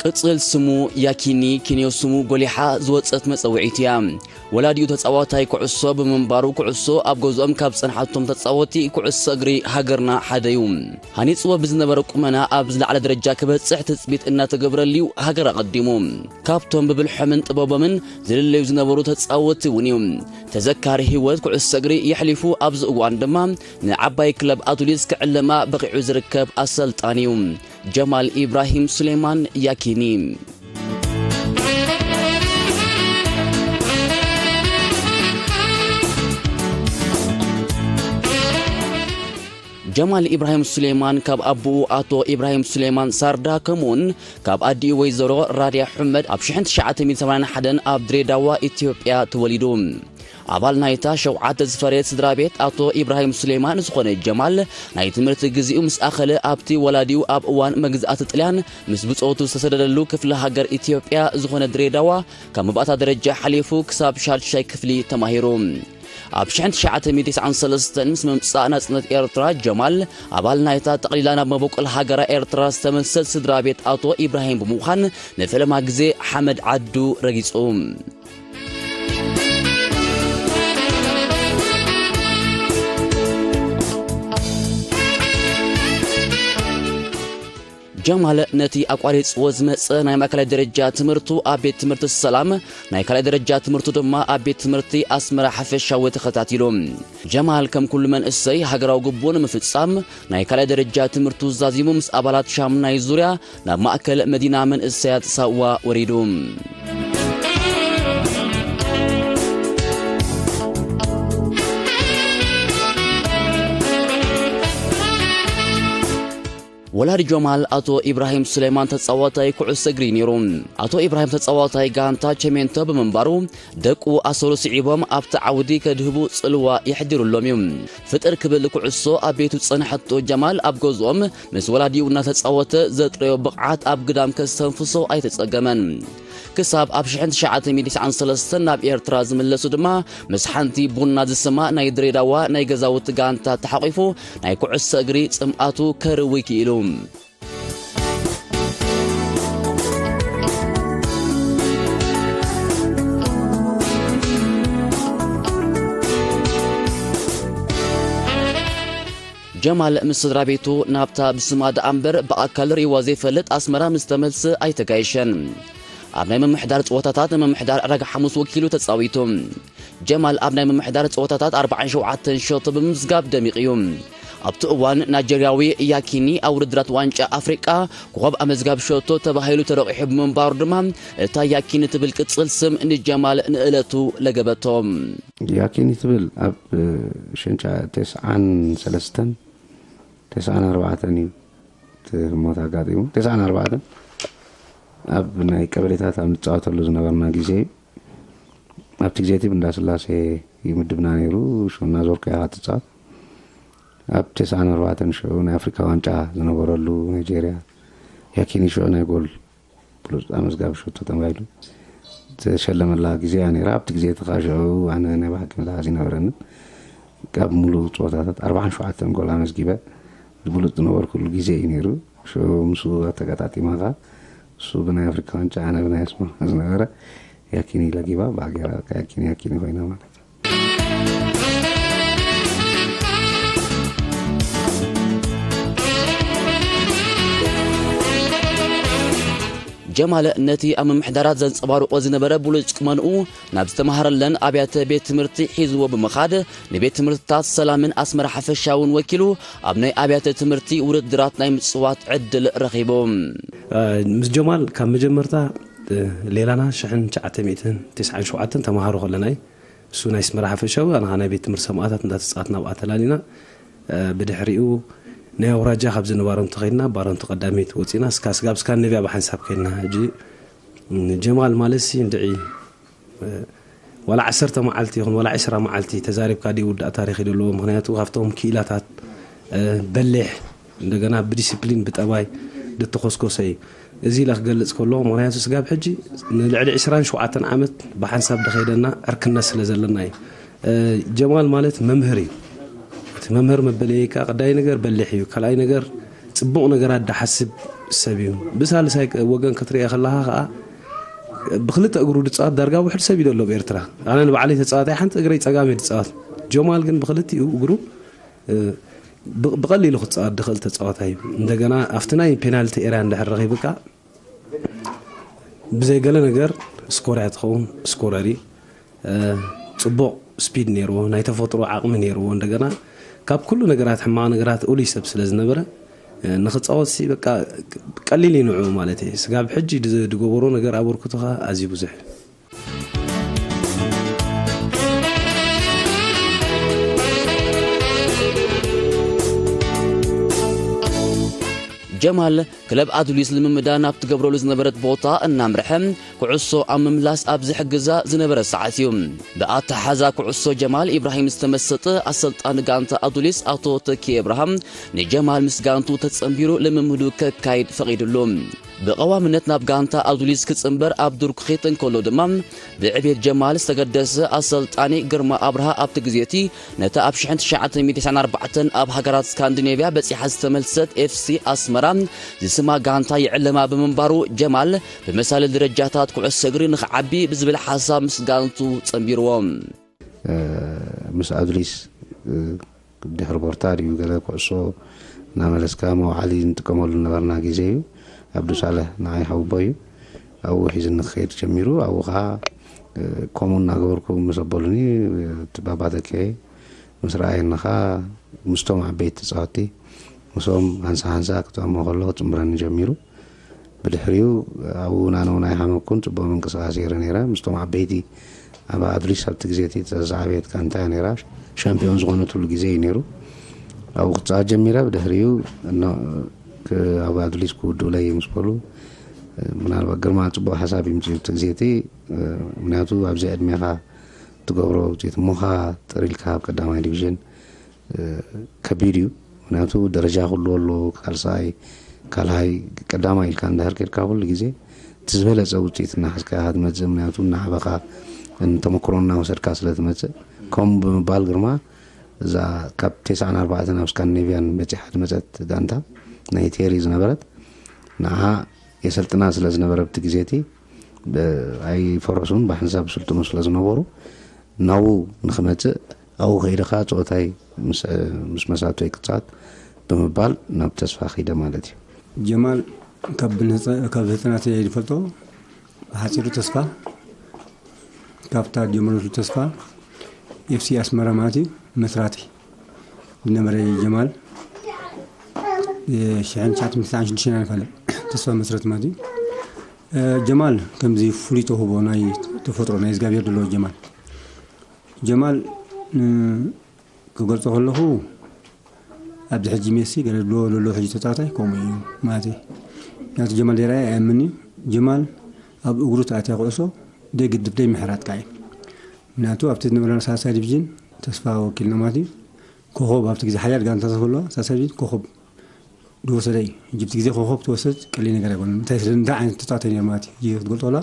ቅጽል ስሙ ያኪኒ ኪንዮ ስሙ ጎሊሓ ዝወጸት መጸውዒት እያ። ወላዲኡ ተጻዋታይ ኩዕሶ ብምንባሩ፣ ኩዕሶ ኣብ ገዝኦም ካብ ጸንሓቶም ተጻወቲ ኩዕሶ እግሪ ሃገርና ሓደ እዩ። ሃኒጽዎ ብዝነበረ ቁመና ኣብ ዝለዓለ ደረጃ ክበጽሕ ትጽቢት እናተገብረሉ እዩ ሃገር ኣቐዲሙ። ካብቶም ብብልሖምን ጥበቦምን ዝልለዩ ዝነበሩ ተጻወቲ እውን እዩ። ተዘካሪ ህይወት ኩዕሶ እግሪ የሕሊፉ ኣብዚ እዋን ድማ ንዓባይ ክለብ ኣቱሊስ ክዕለማ በቒዑ ዝርከብ ኣሰልጣኒ እዩ። ጀማል ኢብራሂም ሱሌማን ያኪኒ። ጀማል ኢብራሂም ሱሌማን ካብ ኣቦኡ ኣቶ ኢብራሂም ሱሌማን ሳርዳ ከምኡውን ካብ ኣዲኡ ወይዘሮ ራድያ ሑመድ ኣብ ሽሕን ትሽዓተ ሚእትን ሰማንያን ሓደን ኣብ ድሬዳዋ ኢትዮጵያ ተወሊዱ። ኣባል ናይታ ሸውዓተ ዝፈረየት ስድራ ቤት ኣቶ ኢብራሂም ሱሌማን ዝኾነ ጀማል ናይ ትምህርቲ ግዜኡ ምስ ኣኸለ ኣብቲ ወላዲኡ ኣብ እዋን መግዛእቲ ጥልያን ምስ ብጾቱ ዝተሰደደሉ ክፍለ ሃገር ኢትዮጵያ ዝኾነ ድሬዳዋ ካብ መባእታ ደረጃ ሓሊፉ ክሳብ ሻድሻይ ክፍሊ ተማሂሩ። ኣብ ሽሕን ትሽዓተ ሚእትን ተስዓን ሰለስተን ምስ ምምጻእ ናጽነት ኤርትራ ጀማል ኣባል ናይታ ጠቕሊላ ናብ መበቆል ሃገራ ኤርትራ ዝተመልሰት ስድራ ቤት ኣቶ ኢብራሂም ብምዃን ንፈለማ ግዜ ሓመድ ዓዱ ረጊጹ። ጀማል ነቲ ኣቋሪጽዎ ዝመጸ ናይ ማእከላይ ደረጃ ትምህርቱ ኣብ ቤት ትምህርቲ ሰላም፣ ናይ ካልኣይ ደረጃ ትምህርቱ ድማ ኣብ ቤት ትምህርቲ ኣስመራ ሓፈሻዊ ተኸታቲሉ። ጀማል ከም ኩሉ መንእሰይ ሃገራዊ ግቡኡ ንምፍጻም ናይ ካልኣይ ደረጃ ትምህርቱ ዛዚሙ ምስ ኣባላት ሻምናይ ዙርያ ናብ ማእከል መዲና መንእሰያት ሳዋ ወሪዱ። ወላዲ ጀማል ኣቶ ኢብራሂም ሱሌማን ተጻዋታይ ኩዕሶ እግሪ ነይሩ። ኣቶ ኢብራሂም ተጻዋታይ ጋንታ ቸሜንቶ ብምንባሩ ደቁ ኣሰሩ ስዒቦም ኣብቲ ዓውዲ ከድህቡ ጽልዋ የሕድሩሎም እዩ። ፍጥር ክብል ኩዕሶ ኣብ ቤቱ ጸንሐቶ ጀማል ኣብ ገዝኦም ምስ ወላዲኡ እናተጻወተ ዘጥረዮ ብቕዓት ኣብ ግዳም ከስተንፍሶ ኣይተጸገመን። ክሳብ ኣብ ሽሕን ትሽዓተ ሚእትን ተስዓን ሰለስተን ናብ ኤርትራ ዝምለሱ ድማ ምስ ሓንቲ ቡና ዝስማ ናይ ድሬዳዋ ናይ ገዛውቲ ጋንታ ተሓቒፉ ናይ ኩዕሶ እግሪ ጽምኣቱ ከርዊ ክኢሉ። ጀማል ምስ ስድራ ቤቱ ናብታ ብስማ ደኣ እምበር ብኣካል ርእይዋ ዘይፈልጥ ኣስመራ ምስ ተመልሰ ኣይተጋየሸን። ኣብ ናይ ምምሕዳር ጸወታታት ንምምሕዳር ዕዳጋ ሓሙስ ወኪሉ ተጻዊቱ። ጀማል ኣብ ናይ ምምሕዳር ጸወታታት ኣርባዓን ሸውዓተን ሸቶ ብምምዝጋብ ደሚቑ እዩ። ኣብቲ እዋን ናይጀርያዊ ያኪኒ ኣብ ውድድራት ዋንጫ ኣፍሪቃ ኮኸብ ኣመዝጋቢ ሸቶ ተባሂሉ ተረቑሑ ብምንባሩ ድማ እታ ያኪኒ ትብል ቅጽል ስም ንጀማል ንእለቱ ለገበቶ። ያኪኒ ትብል ኣብ ሽንጫ ተስዓን ሰለስተን፣ ተስዓን ኣርባዕተን እዩ እቲ ህሞት ኣጋጢሙ። ተስዓን ኣርባዕተን ኣብ ናይ ቀበሌታት ኣብ ንጻወተሉ ዝነበርና ግዜ እዩ። ኣብቲ ግዜ እቲ ብእንዳ ስላሴ ይምድብና ነይሩ። ሽዑ እናዞርካ ኢኻ ትጻወት። ኣብ ተስዓን ኣርባዕተን ሽዑ ናይ ኣፍሪካ ዋንጫ ዝነበረሉ ናይጄርያ፣ ያኪኒ ሽዑ ናይ ጎል ብሉጽ ኣመዝጋቢ ሸቶ ተባሂሉ ዝተሸለመላ ግዜ እያ ነይራ። ኣብቲ ግዜ እቲ ከዓ ሽዑ ኣነ ናይ ብሓቂ ምትሓዝ ይነበረንን ካብ ሙሉእ ፀወታታት ኣርባዓን ሸውዓተን ጎል ኣመዝጊበ ብሉጽ ዝነበርኩሉ ግዜ እዩ ነይሩ። ሽዑ ምስኡ ኣተጋጣጢማ ከዓ እሱ ብናይ ኣፍሪካ ዋንጫ ኣነ ብናይ ኣስመራ ዝነበረ ያኪኒ ለጊባ ብኣጌራ ያኪኒ ያኪኒ ኮይና ማለት እዩ። ጀማል ነቲ ኣብ ምምሕዳራት ዘንጸባርቆ ዝነበረ ብሉጽ ቁመንኡ ናብ ዝተማሃረለን ኣብያተ ቤት ትምህርቲ ሒዝዎ ብምኻድ ንቤት ትምህርትታት ሰላምን ኣስመራ ሓፈሻውን ወኪሉ ኣብ ናይ ኣብያተ ትምህርቲ ውድድራት ናይ ምጽዋት ዕድል ረኺቡ። ምስ ጀማል ካብ መጀመርታ ሌላና ሽሕን ትሽዓተ ሚእትን ተስዓን ሸውዓተን ተማሃሮ ከለና እዩ። እሱ ናይ ኣስመራ ሓፈሻዊ ኣና ናይ ቤት ትምህርቲ ሰማእታት እንዳተጻወትና ኣብኣ ተላሊና። ብድሕሪኡ ናይ ኣውራጃ ካብዚ ንባረንቱ ከይድና ባረንቱ ቀዳመይቲ ወጺና እስካ ስጋብ ስካንዲኔቭያ ብሓንሳብ ከይድና። ሕጂ ጀማል ማለት ሲ እንድዒ ዋላ ዓሰርተ መዓልቲ ይኹን ዋላ ዕስራ መዓልቲ ተዛሪብካ ድዩ ውዳእ ታሪኽ ይደለዎ። ምክንያቱ ካብቶም ክኢላታት በሊሕ እንደገና ብዲስፕሊን ብጠባይ ድተኾስኮሰ እዩ። እዚ ኢለ ክገልጽ ከለኹ ምክንያቱ ስጋብ ሕጂ ንልዕሊ ዕስራን ሸውዓተን ዓመት ብሓንሳብ ድኸይደና ዕርክነት ስለ ዘለና እዩ። ጀማል ማለት መምህር እዩ። እቲ መምህር መበለየካ ቀዳይ ነገር በሊሕ እዩ፣ ካልኣይ ነገር ጽቡቕ ነገራት ድሓስብ ሰብ እዩ። ብሳልሳይ ወገን ክትሪኦ ከለኻ ከዓ ብክልተ እግሩ ድፃወት ዳርጋ ውሕድ ሰብ እዩ ዘሎ ኣብ ኤርትራ። ኣነ ንባዕለይ ተፃዋታይ ሓንቲ እግረይ ፀጋም እዩ ድፃወት። ጀማል ግን ብክልቲኡ እግሩ፣ እ፣ ብ-፣ ብቐሊሉ ክፃወት ድኽእል ተፃዋታይ እዩ። እንደገና ኣብቲ ናይ ፔናልቲ ኤርያ እንድሕር ረኺብካ ብዘይ ገለ ነገር ስኮር እያ ትኸውን፣ ስኮረር እዩ። እ፣ ጽቡቕ ስፒድ ነይርዎ፣ ናይ ተፈጥሮ ዓቕሚ ነይርዎ። እንደገና ካብ ኩሉ ነገራት፣ ሕማቕ ነገራት እሉይ ሰብ ስለ ዝነበረ፣ እ፣ ንኽጻወት ሲ በቃ ቀሊል እዩ ንዕኡ ማለት እዩ። ስጋብ ሕጂ ድ-፣ ድገበሮ ነገር ኣበርክቶ ኸኣ ኣዝዩ ብዙሕ እዩ። ጀማል ክለብ ኣዱሊስ ልምምዳ ናብ ትገብረሉ ዝነበረት ቦታ እናምርሐ፣ ኩዕሶ ኣብ ምምላስ ኣብ ዝሕግዛ ዝነበረ ሰዓት እዩ። ብኣተሓዛ ኩዕሶ ጀማል ኢብራሂም ዝተመሰጠ ኣሰልጣኒ ጋንታ ኣዱሊስ ኣቶ ተኪ እብርሃም፣ ንጀማል ምስ ጋንቱ ተጸንቢሩ ልምምዱ ከካይድ ፈቒድሉ። ብቐዋምነት ናብ ጋንታ ኣዱሊስ ክጽንበር ኣብ ዱር ክኸይድ እንከሎ ድማ፣ ብዕቤት ጀማል ዝተገደሰ ኣሰልጣኒ ግርማ ኣብርሃ ኣብቲ ግዜ እቲ ነታ ኣብ ሽሕን ትሽዓተ ሚእትን ትስዓን ኣርባዕተን ኣብ ሃገራት ስካንዲኔቭያ በጺሓ ዝተመልሰት ኤፍሲ ኣስመራ ዝስማ ጋንታ ይዕለማ ብምንባሩ፣ ጀማል ብመሳሊ ደረጃታት ኩዕሶ እግሪ ንኽዓቢ ብዝብል ሓሳብ ምስ ጋንቱ ጸንቢርዎ። እ፣ ምስ ኣዱሊስ፣ እ፣ ድሕሪ ቦርታ ድዩ ገለ ኩዕሶ እናመለስካ መውዓሊ ንጥቀመሉ ነበርና ግዜ እዩ። ኣብዱ ሳልሕ ንዓይ ሓውቦ እዩ። ኣብኡ ሒዝኒ ክኸይድ ጀሚሩ። ኣብኡ ኸዓ፣ እ፣ ከምኡ እናገበርኩ ምስ ኣበሉኒ፣ እ፣ እቲ ባባ ተኪኤ ምስ ረኣየኒ ኸዓ ምስቶም ዓበይቲ ተጻወትቲ፣ ምስኦም ሃንሳ ሃንሳ ክጥዕሞ ከሎ ክጽምብረኒ ጀሚሩ። ብድሕሪኡ ኣብኡ ናነው ናይ ሓመኩን ጽቡቕ ምንቅስቓስ ገይረ ነይረ። ምስቶም ዓበይቲ ኣብ ኣድሊስ ኣብቲ ግዜ እቲ ተዛዓበየት ጋንታ እያ ነይራ። ሻምፒዮን ዝኾነትሉ ግዜ እዩ ነይሩ። ኣብኡ ክጻወት ጀሚረ። ብድሕሪኡ እኖ ክ-፣ ኣብ ኣድሊስ ክውድኡለይ ምስ በሉ፣ ምናልባት ግርማ ጽቡቕ ሓሳብ ይምጽእ እቲ ግዜ እቲ፣ ምክንያቱ ኣብዚ ዕድሜኻ ትገብሮ ውፅኢት እሞኻ ጥሪልካ ኣብ ቀዳማይ ዲቪዥን እ፣ ከቢድ እዩ። ምክንያቱ ደረጃ ኩሉ ኣሎ፣ ካልሳይ፣ ካልሃይ፣ ቀዳማይ ኢልካ እንድሕር ኬድካ ኩሉ ግዜ እቲ ዝበለጸ ውፅኢት እናሓዝካ ኢኻ ትመጽእ። ምክንያቱ እናዓበኻ ተመክሮ እናወሰድካ ስለ ትመጽእ። ከምኡ ብምባል ግርማ እዛ ካብ ተስዓን ኣርባዕተን ኣብ ስካንዲኔቭያን በጺሓ ዝመጸት ጋንታ ናይ ቴሪ ዝነበረት ንዓ የሰልጥና ስለ ዝነበረ ብቲ ግዜ እቲ ብ-፣ ኣይፈረሱን ብሓንሳብ ስልጥኑ ስለ ዝነበሩ ናብኡ ንኽመጽእ ኣብኡ ከይድኻ ጸወታይ ምስ፣ ምስ መሳቶይ ክጻወት ብምባል ናብ ተስፋ ኸይደ ማለት እዩ። ጀማል ካብ ብንህጸ-፣ ካብ ህጻናት እየ ዝፈልጦ። ብሓጺሩ ተስፋ ካብታ ጀመረቱ ተስፋ ኤፍሲ ኣስመራ ማለት እዩ መስራቲ ዝነበረ ጀማል ሽሕን ትሽዓተ ሚእትን ትስዓን ሽዱሽተን ኣይፋለ ተስፋ መስረት ማለት እዩ። እ፣ ጀማል ከምዚ ፍሉይ ተውህቦ ናይ ተፈጥሮ ናይ እግዚኣብሔር ዘለዎ ጀማል። ጀማል፣ እ፣ ክገልጾ ከለኹ ኣብዚ ሕጂ ሜሲ ገለ ድሎ ዘሎ ሕጂ ተጻዋታይ ከምኡ እዩ ማለት እዩ። ናቲ ጀማል ዘይረኣየ ኣየምኒ። ጀማል ኣብ እግሩ ተኣትያ ኩዕሶ ደይግድፍ ደይምሕራጥ ከኣ እዩ። ምክንያቱ ኣብቲ ዝነበረና ሳልሳይ ዲቪዥን ተስፋ ወኪልና ማለት እዩ። ኮኸብ ኣብቲ ግዜ ሓያል ጋንታታት ከለዋ ሳልሳይ ዲቪዥን ኮኸብ ዝወሰደ እዩ። ሕጂ ኣብቲ ግዜ ኮኸብ ትወስድ ቀሊል ነገር ኣይኮነን። እንታይ ስለ፣ እንታይ ዓይነት ተጻዋታይ ነይሩ ማለት እዩ። ሕጂ ክትገልጾ ከለዋ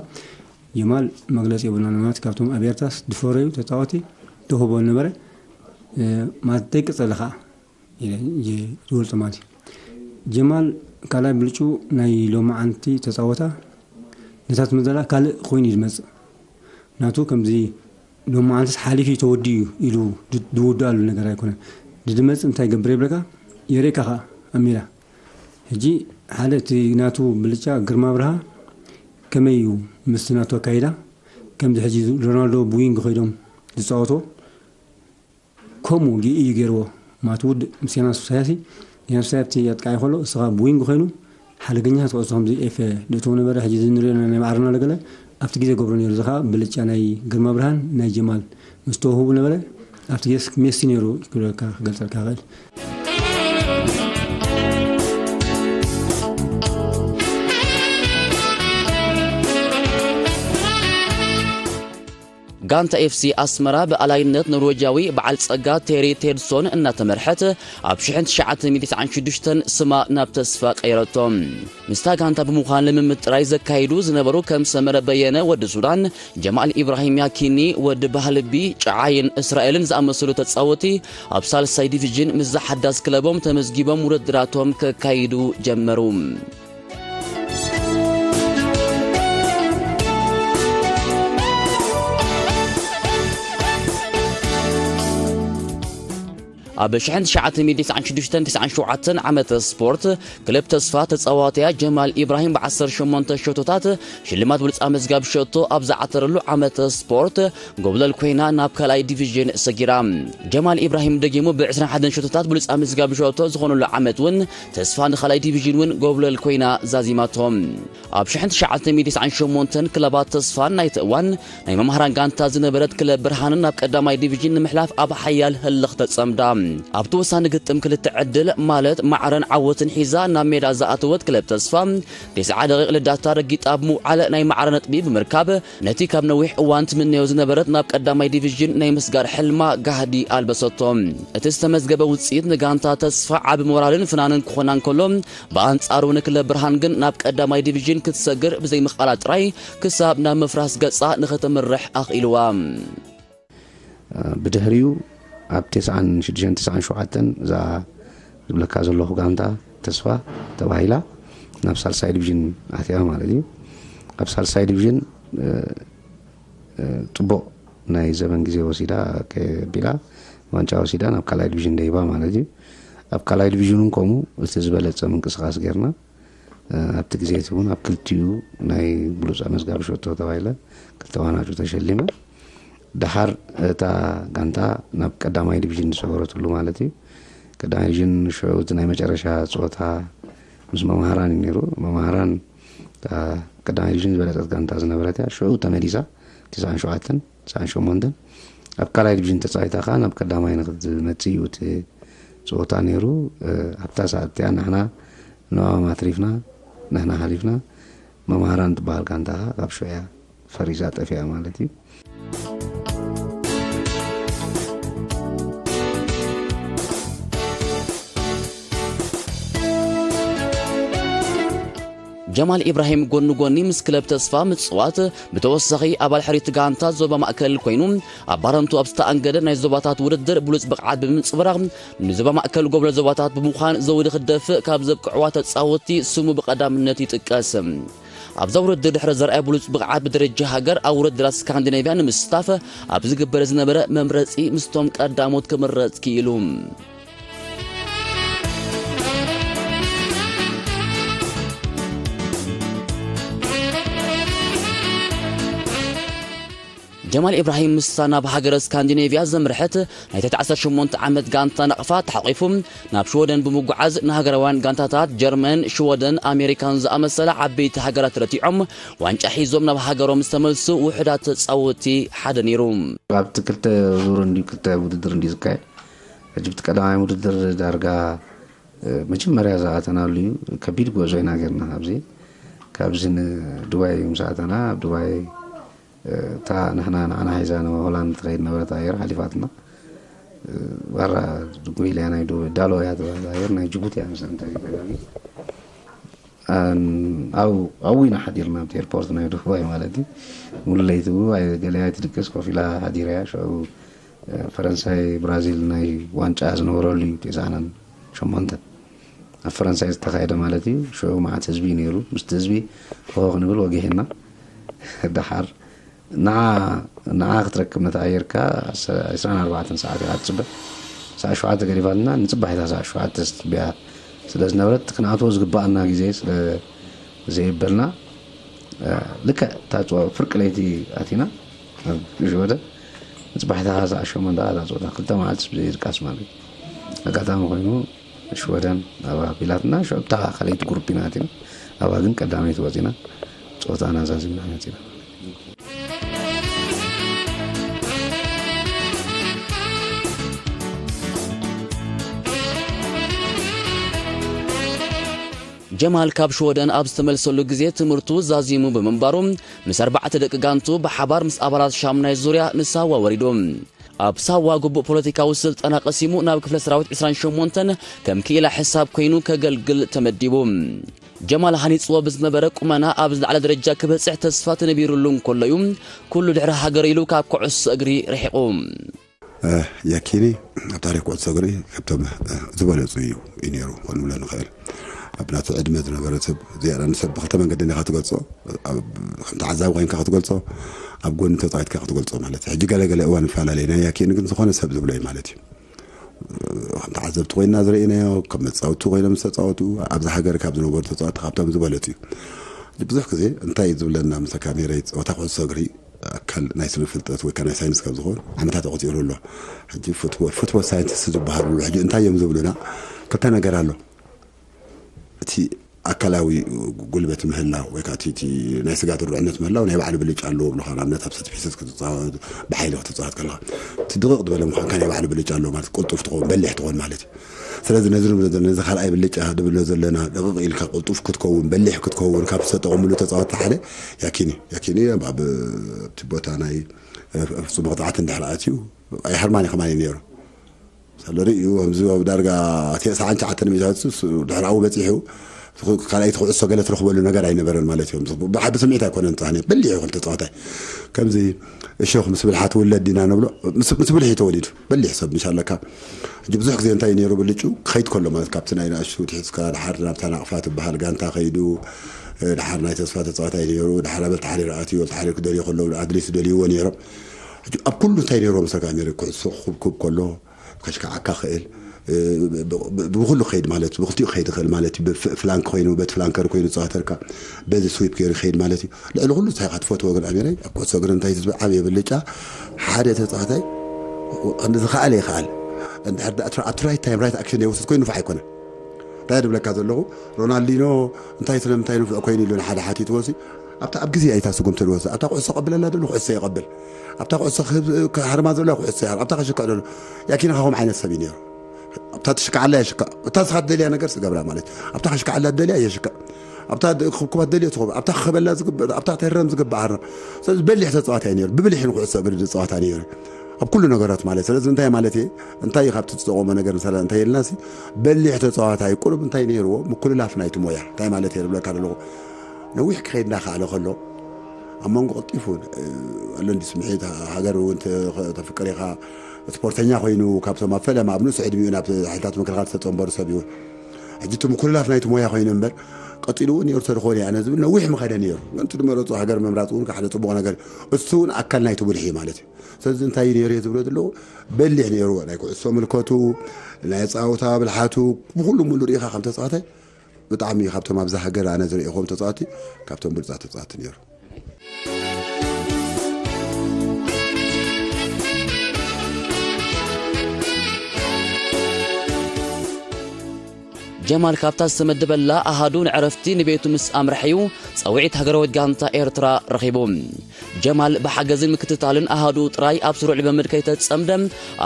ጀማል መግለጺ የብሉና ማለት ካብቶም ኣብ ኤርትራስ ዝፈረዩ ተጻወቲ ተውህቦ ዝነበረ፣ እ፣ ማለት ደቂ ጸለ ከኣ ኢለ እየ ዝገልጾ ማለት እዩ። ጀማል ካልኣይ ብልጩ ናይ ሎማዓንቲ ተጻወታ ነታ ትመዘላ ካልእ ኮይኑ እዩ ዝመጽእ። ናቱ ከምዚ ሎማዓንትስ ሓሊፉ እዩ ተወዲኡ ኢሉ ድ-፣ ዝውድኣሉ ነገር ኣይኮነን። ድድመጽእ እንታይ ገብር ይብለካ የርእየካ ከኣ ኣብ ሜዳ። ሕጂ ሓደ እቲ ናቱ ብልጫ ግርማ ብርሃ ከመይ እዩ ምስቲ ናቱ ኣካይዳ ከምዚ ሕጂ ሮናልዶ ብዊንግ ኮይዶም ዝጻወቶ ከምኡ ጌ-፣ እዩ ገይርዎ። ማለት ውድእ ምስ ዮናስ ፍስሃሲ፣ ዮናስ ፍስሃ ኣብቲ ኣጥቃዒ ከሎ፣ እስኻ ብዊንግ ኮይኑ ሓደገኛ ክትቆጽ ከምዚ ኤፈ ድእትዎ ነበረ። ሕጂ እዚ ንሪኦ ናይ ማዕረና ለገለ ኣብቲ ግዜ ገብሮ ነይሩ። እዚ ኸኣ ብልጫ ናይ ግርማ ብርሃን፣ ናይ ጀማል ምስ ተዋህቡ ነበረ። ኣብቲ ግዜ ሜሲ ነይሩ ክብለካ፣ ክገልጸልካ ይኽእል። ጋንታ ኤፍሲ ኣስመራ ብኣላይነት ኖርዌጃዊ በዓል ጸጋ ቴሪ ቴድሶን እናተመርሐት ኣብ ሽሕን ትሽዓተ ሚእትን ትስዓን ሽዱሽተን ስማ ናብ ተስፋ ቀይረቶ። ምስታ ጋንታ ብምዃን ልምምድ ጥራይ ዘካይዱ ዝነበሩ ከም ሰመረ በየነ ወዲ ሱዳን፣ ጀማል ኢብራሂም ያኪኒ፣ ወዲ ባህልቢ፣ ጨዓይን እስራኤልን ዝኣመሰሉ ተጻወቲ ኣብ ሳልሳይ ዲቪዥን ምስዛ ሓዳስ ክለቦም ተመዝጊቦም ውድድራቶም ከካይዱ ጀመሩ። ኣብ ሽሕን ትሽዓተ ሚእትን ተስዓን ሽዱሽተን ተስዓን ሸውዓተን ዓመተ ስፖርት፣ ክለብ ተስፋ ተጻዋትያ ጀማል ኢብራሂም ብ ዓሰርተ ሸሞንተ ሸቶታት ሽልማት ብሉጽ ኣመዝጋቢ ሸቶ ኣብ ዝዓተረሉ ዓመተ ስፖርት፣ ጎብለል ኮይና ናብ ካልኣይ ዲቪዥን ሰጊራ። ጀማል ኢብራሂም ደጊሙ ብ ዕስራን ሓደን ሸቶታት ብሉጽ ኣመዝጋቢ ሸቶ ዝኾነሉ ዓመት እውን፣ ተስፋ ንኻልኣይ ዲቪዥን እውን ጎብለል ኮይና ዛዚማቶ። ኣብ ሽሕን ትሽዓተ ሚእትን ተስዓን ሸሞንተን ክለባት ተስፋን ናይቲ እዋን ናይ መምሃራን ጋንታ ዝነበረት ክለብ ብርሃንን ናብ ቀዳማይ ዲቪዥን ንምሕላፍ ኣብ ሓያል ህልኽ ተጸምዳ። ኣብቲ ወሳኒ ግጥም ክልተ ዕድል ማለት ማዕረን ዓወትን ሒዛ ናብ ሜዳ ዝኣተወት ክለብ ተስፋ፣ ተስዓ ደቂቕ ልዳታ ረጊጣ ብምውዓል ናይ ማዕረ ነጥቢ ብምርካብ፣ ነቲ ካብ ነዊሕ እዋን ትምነዮ ዝነበረት ናብ ቀዳማይ ዲቪዥን ናይ ምስጋር ሕልማ ጋህዲ ኣልበሰቶ። እቲ ዝተመዝገበ ውጽኢት ንጋንታ ተስፋ ዓቢ ሞራልን ፍናንን ክኾና እንከሎ፣ ብኣንጻሩ ንክለብ ብርሃን ግን ናብ ቀዳማይ ዲቪዥን ክትሰግር ብዘይምኽኣላ ጥራይ ክሳብ ናብ ምፍራስ ገጻ ንኸተምርሕ ኣኽኢልዋ። ብድሕሪኡ ኣብ ተስዓን ሽዱሽተን ተስዓን ሸውዓተን እዛ ዝብለካ ዘለኹ ጋንታ ተስፋ ተባሂላ ናብ ሳልሳይ ዲቪዥን ኣትያ ማለት እዩ። ኣብ ሳልሳይ ዲቪዥን ጽቡቕ ናይ ዘበን ግዜ ወሲዳ ከቢላ ዋንጫ ወሲዳ ናብ ካልኣይ ዲቪዥን ደይባ ማለት እዩ። ኣብ ካልኣይ ዲቪዥን እውን ከምኡ እቲ ዝበለጸ ምንቅስቃስ ጌርና። ኣብቲ ግዜ እቲ እውን ኣብ ክልቲኡ ናይ ብሉፅ ኣመዝጋቢ ሸቶ ተባሂለ ክልተ ዋናጩ ተሸሊመ። ደሓር እታ ጋንታ ናብ ቀዳማይ ዲቪዥን ዝሰገረትሉ ማለት እዩ። ቀዳማይ ዲቪዥን ሽዑ እቲ ናይ መጨረሻ ፀወታ ምስ መምሃራን እዩ ነይሩ። መምሃራን እታ ቀዳማይ ዲቪዥን ዝበለፀት ጋንታ ዝነበረት እያ። ሽዑ ተመሊሳ ተስዓን ሸውዓተን ተስዓን ሸሞንተን ኣብ ካልኣይ ዲቪዥን ተፃዊታ ከዓ ናብ ቀዳማይ ንክትመፅእ እዩ እቲ ፀወታ ነይሩ። ኣብታ ሰዓት እቲኣ ንሕና ንዕኦም ኣትሪፍና፣ ንሕና ሓሊፍና። መምሃራን ትበሃል ጋንታ ከዓ ካብ ሽዑ እያ ፈሪሳ ጠፊኣ ማለት እዩ። ጀማል ኢብራሂም ጎኒ ጎኒ ምስ ክለብ ተስፋ ምጽዋት፣ ብተወሳኺ ኣባል ሕሪት ጋንታ ዞባ ማእከል ኮይኑ፣ ኣብ ባረንቱ ኣብ ዝተኣንገደ ናይ ዞባታት ውድድር ብሉጽ ብቕዓት ብምንጽብራቕ፣ ንዞባ ማእከል ጎብለል ዞባታት ብምዃን ዘውዲ ክደፍእ ካብ ዘብቅዕዋ ተጻወትቲ ስሙ ብቐዳምነት ይጥቀስ። ኣብዛ ውድድር ድሕሪ ዘርኣየ ብሉጽ ብቕዓት ብደረጃ ሃገር ኣብ ውድድራት ስካንዲኔቭያ ንምስታፍ ኣብ ዝግበር ዝነበረ መምረጺ ምስቶም ቀዳሞት ክምረጽ ክኢሉ። ጀማል ኢብራሂም ምስታ ናብ ሃገረ ስካንዲኔቭያ ዘምርሐት ናይ ትሕቲ ዓሰርተ ሸሞንተ ዓመት ጋንታ ናቕፋ ተሓቒፉ ናብ ሽወደን ብምጉዓዝ ንሃገራውያን ጋንታታት ጀርመን፣ ሽወደን፣ ኣሜሪካን ዝኣመሰላ ዓበይቲ ሃገራት ረቲዖም ዋንጫ ሒዞም ናብ ሃገሮም ዝተመልሱ ውሑዳት ተጻወትቲ ሓደ ነይሩ። ኣብቲ ክልተ ዙር እንዲ ክልተ ውድድር እንዲ ዝካየድ ሕጂ እቲ ቀዳማይ ውድድር ዳርጋ መጀመርያ ዝኣተናሉ እዩ። ከቢድ ጉዕዞ ኢና ጌርና። ካብዚ ካብዚ ንዱባይ ምስ ኣተና ኣብ ዱባይ እታ ንሕና ንዓና ሒዛ ናብ ሆላንድ ትኸይድ ነበረት ኣየር ሓሊፋትና። ባራ ድጉ ኢላ ናይ ዱባይ ዳሎ እያ ትበሃል ኣየር ናይ ጅቡቲ እያ መሰለኝ ተሪፈ። ኣብኡ ኢና ሓዲርና ኣብቲ ኤርፖርት ናይ ዱባይ ማለት እዩ። ሙሉ ለይቲ ገለ ኣይትድቅስ ኮፍ ኢላ ሓዲራ እያ። ሽዑ ፈረንሳይ ብራዚል ናይ ዋንጫ ዝነበረሉ እዩ። ተስዓን ሸሞንተን ኣብ ፈረንሳይ ዝተኻየደ ማለት እዩ። ሽዑ መዓት ህዝቢ እዩ ነይሩ። ምስቲ ህዝቢ ሆሆ ክንብል ወጊሕና። ደሓር ንዓ ንዓ ክትረክብ ነቲ ኣየርካ ዕስራን ኣርባዕተን ሰዓት ኢኻ ትፅበ። ሰዓት ሸውዓተ ገዲፋትና ንፅባሒታ ሰዓት ሸውዓተ ትፅቢያ ስለ ዝነበረት ክንኣትዎ ዝግባኣና ግዜ ስለ ዘይበልና ልክዕ እታ ፍርቂ ለይቲ ኣቲና ሽወደን ንፅባሒታ ሰዓት ሸሞንተ እታ ፀወታ ክልተ መዓልቲ ብዘይድቃስ ማለት እዩ። ኣጋጣሚ ኮይኑ ሽወደን ኣብኣ ኣቢላትና ሽዑ እታ ካልኣይቲ ግሩፕ ኢና ኣቲና ኣብኣ ግን ቀዳመይቲ ወፂና ፀወታና ዛዚምና መፂና። ጀማል ካብ ሽወደን ኣብ ዝተመልሰሉ ግዜ ትምህርቱ ዛዚሙ ብምንባሩ ምስ ኣርባዕተ ደቂ ጋንቱ ብሓባር ምስ ኣባላት ሻሙናይ ዙርያ ንሳዋ ወሪዱ። ኣብ ሳዋ ግቡእ ፖለቲካዊ ስልጠና ቀሲሙ ናብ ክፍለ ሰራዊት ዕስራን ሸሞንተን ከም ክኢላ ሕሳብ ኮይኑ ከገልግል ተመዲቡ። ጀማል ሃኒጽዎ ብዝነበረ ቁመና ኣብ ዝለዓለ ደረጃ ክበጽሕ ተስፋ ተነቢሩሉ እንከሎ እዩ ኩሉ ድሕሪ ሃገር ኢሉ ካብ ኩዕሶ እግሪ ርሒቑ። ያኪኒ ኣብ ታሪክ ኩዕሶ እግሪ ካብቶም ዝበለጹ እዩ እዩ ነይሩ ክንብሎ ንኽእል። ኣብ ናቱ ዕድመ ዝነበረ ሰብ ዝያዳ ንሰብ ብክልተ መንገዲ ኢኻ ትገልጾ። ከም ተዓዛቢ ኮይንካ ክትገልጾ፣ ኣብ ጎኒ ተጻዊትካ ክትገልጾ ማለት እዩ። ሕጂ ገለ ገለ እዋን ይፈላለ ናይ ያኪኒ ግን ዝኾነ ሰብ ዝብሎ እዩ ማለት እዩ። ከም ተዓዘብቲ ኮይና ዝረእናዮ፣ ከም መፃወቲ ኮይኖም ዝተፃወቱ፣ ኣብዚ ሃገር ካብ ዝነበሩ ተፃወቲ ካብቶም ዝበለፁ እዩ። ብዙሕ ግዜ እንታይ እዩ ዝብለና፣ ምስ ካሜራ ጸወታ ኩዕሶ እግሪ ኣካል ናይ ስነ ፍልጠት ወይ ከዓ ናይ ሳይንስ ካብ ዝኾን ዓመታት ተቆፂሩ ኣሎ። ሕጂ ፉትቦል ፉትቦል ሳይንቲስት ዝበሃሉ ሕጂ እንታይ እዮም ዝብሉና? ክልተ ነገር ኣሎ። እቲ ኣካላዊ ጉልበት ምህላው ወይ ከዓ እቲ ናይ ስጋ ድርዕነት ምህላው ናይ ባዕሉ ብልጫ ኣለዎ ብለኻ። ንኣብነት ኣብ ሰትፊሰት ክትፃወት፣ ብሓይሊ ክትፃወት ከለኻ እቲ ድቕቕ ዝበለ ምዃንካ ናይ ባዕሉ ብልጫ ኣለዎ ማለት፣ ቅልጡፍ ትኸውን፣ በሊሕ ትኸውን ማለት እዩ። ስለዚ ነዚ ንብሎ ዘለና፣ ነዚ ካልኣይ ብልጫ ንብሎ ዘለና፣ ድቕቕ ኢልካ ቅልጡፍ ክትከውን፣ በሊሕ ክትከውን ካብ ዝተጠቐምሉ ተፃወትቲ ሓደ ያኪኒ። ያኪኒ ኣብ ኣብቲ ቦታ ናይ ፍፁም መቕፃዕቲ እንድሕር ኣትዩ ኣይሕርማን እዩ ከማን እዩ ነይሩ። ሳለሪ እዩ ከምዚ ኣብ ዳርጋ ተስዓን ትሽዓተን ሚእታቱ ድሕራኡ በፂሑ ካልኣይቲ ኩዕሶ ገለ ትረኽበሉ ነገር ኣይነበረን ማለት እዮም። ብሓ- ብስምዒት ኣይኮነን። ፃኔ በሊሕ ይኹን ተፃዋታይ ከምዚ እሾኽ ምስ ብልሓ ትውለድ ዲና ንብሎ፣ ምስ ምስ ብልሒ ተወሊዱ በሊሕ ሰብ ምሽ ኣለካ። ሕጂ ብዙሕ ግዜ እንታይ ነይሩ ብልጩ ክኸይድ ከሎ ማለት ካብቲ ናይ ንኣሽቱ ትሒዝካ ድሓር ናብታ ናቕፋ ትበሃል ጋንታ ከይዱ፣ ድሓር ናይ ተስፋ ተፃዋታይ ነይሩ። ድሓር ኣበል ተሓሪር ኣትዩ፣ ተሓሪር ክደልዩ ከለዉ ኣድሊስ ደልይዎ ነይሮም። ሕጂ ኣብ ኩሉ እንታይ ነይርዎ መሰልካ ነይሩ? ኩዕሶ ክኩብኩብ ከሎ ከሽካዓካ ክእል፣ ብ- ብ- ብኩሉ ክኸይድ ማለት እዩ። ብክልቲኡ ክኸይድ ይኽእል ማለት እዩ። ብፍ- ፍላንክ ኮይኑ፣ በት ፍላንከር ኮይኑ ዝፃወተልካ፣ በዚ ስዊፕ ገይሩ ይኸይድ ማለት እዩ። ልዕሊ ኩሉ እንታይ ኢኻ ትፈትዎ ግን ኣሚረይ ኣብ ኩዕሶ እግሪ እንታይ ዝብል ዓብየ ብልጫ፣ ሓደ ተፃዋታይ ክንዲ ዝኸኣለ ይኸኣል። እንድሕር ደኣ ትራ- ኣብቲ ራይት ታይም ራይት ኣክሽን ዘይወስድ ኮይኑ ንፉዕ ኣይኮነን። እንታይ ድብለካ ዘለኹ፣ ሮናልዲኖ እንታይ ስለምንታይ ንፉዕ ኮይኑ ኢሉ ንሓደ ሓቲትዎ ሲ፣ ኣብታ ኣብ ግዜ ኣይታ ስጉምቲ ዝወስድ፣ ኣብታ ኩዕሶ ቀብለላ ደሎ ኩዕሶ ይቐብል፣ ኣብታ ኩዕሶ ክህብ- ክሃርማ ዘሎ ኩዕሶ ይሃር፣ ኣብታ ከሽክዕ ደሎ። ያኪና ከምኡ ዓይነት ሰብ እዩ ነይሩ። ኣብታ ትሽክዓላ የሽክዕ፣ እታ ንስኻ ትደልያ ነገር ስገብራ ማለት እዩ። ኣብታ ከሽክዓላ ትደልያ የሽክዕ፣ ኣብታ ድ- ክብኩባ ትደልዮ ትኹብ፣ ኣብታ ክኸበላ ዝግብእ፣ ኣብታ ክተህረም ዝግብእ ሃረም። ስለዚ በሊሕ ተፃዋታይ ነይሩ፣ ብብልሒ ንኩዕሶ እግሪ ዝፃወታ ነይሩ ኣብ ኩሉ ነገራት ማለት። ስለዚ እንታይ ማለት እየ፣ እንታይ እዩ ካብቲ ዝጠቐሞ ነገር ምሳሌ እንታይ ኢልና ሲ፣ በሊሕ ተፃዋታይ ቁሩብ እንታይ ነይርዎ፣ ምኩልላፍ ናይቲ ሞያ እንታይ ማለት እየ ዝብለካ ዘለኹ፣ ነዊሕ ክኸይድ እናኸኣለ ከሎ ኣብ መንጎ ቀልጢፉ ኣሎ እንዲ ስምዒት ሃገር እውን ተ- ተፍቅር ኢኻ። ስፖርተኛ ኮይኑ ካብቶም ኣብ ፈለማ ኣብ ንእሱ ዕድሚኡ ናብ ሓይልታት ምክልኻል ዝተፀንበሩ ሰብ እዩ። ሕጂ እቲ ምኩልላፍ ናይቲ ሞያ ኮይኑ እምበር ቀፂሉ እውን ነይሩ ተዝኾነ ኣነ ዝብል ነዊሕ ምኸደ ነይሩ። ምእንቲ ዝመረፁ ሃገር ምምራፅ እውን ሓደ ፅቡቕ ነገር እዩ። እሱ እውን ኣካል ናይቲ ብልሒ እዩ ማለት እዩ። ስለዚ እንታይ እዩ ነይሩ እየ ዝብሎ ዘለኹ፣ በሊሕ ነይሩ ናይ ኩዕሶ ምልከቱ፣ ናይ ፃውታ ብልሓቱ፣ ብኩሉ ሙሉ ርኢኻ ከም ተፃዋታይ ብጣዕሚ ካብቶም ኣብዛ ሃገር ኣነ ዝርእኹም ተፃወቲ ካብቶም ብሉፃት ተፃወቲ ነይሩ። ጀማል ካብታ ዝተመደበላ ኣሃዱ ንዕረፍቲ ንቤቱ ምስ ኣምርሐ እዩ ጸውዒት ሃገራዊት ጋንታ ኤርትራ ረኺቡ። ጀማል ብሓገዝን ምክትታልን ኣሃዱ ጥራይ ኣብ ስሩዕ ልምምድ ከይተጸምደ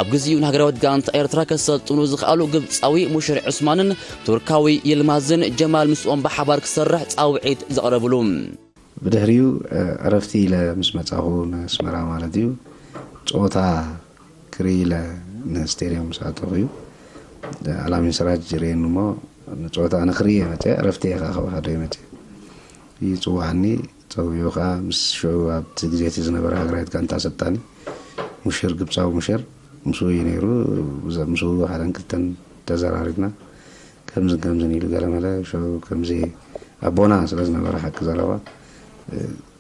ኣብ ግዜኡ ንሃገራዊት ጋንታ ኤርትራ ከሰልጥኑ ዝኸኣሉ ግብጻዊ ሙሽር ዑስማንን ቱርካዊ ይልማዝን ጀማል ምስኦም ብሓባር ክሰርሕ ጻውዒት ዘቕረብሉ። ብድሕሪኡ ዕረፍቲ ኢለ ምስ መጻኹ ንኣስመራ ማለት እዩ ጸወታ ክርኢ ኢለ ንስቴድዮም ምስ ኣተኹ እዩ ኣላሚን ስራጅ ዝርእየኒ እሞ ንጸወታ ኣነ ክርኢ እየ መጽየ ዕረፍቲ እየ ከዓ ከብሃዶ እየ መጽየ ይጽዋዕኒ ጸዊዑ ከዓ ምስ ሽዑ ኣብቲ ግዜ እቲ ዝነበረ ሃገራዊት ጋንታ ኣሰልጣኒ ሙሽር ግብጻዊ ሙሽር ምስኡ እዩ ነይሩ ምስኡ ሓደን ክልተን ተዘራሪብና ከምዝን ከምዝን ኢሉ ገለመለ ሽዑ ከምዚ ኣቦና ስለ ዝነበረ ሓቂ ዘረባ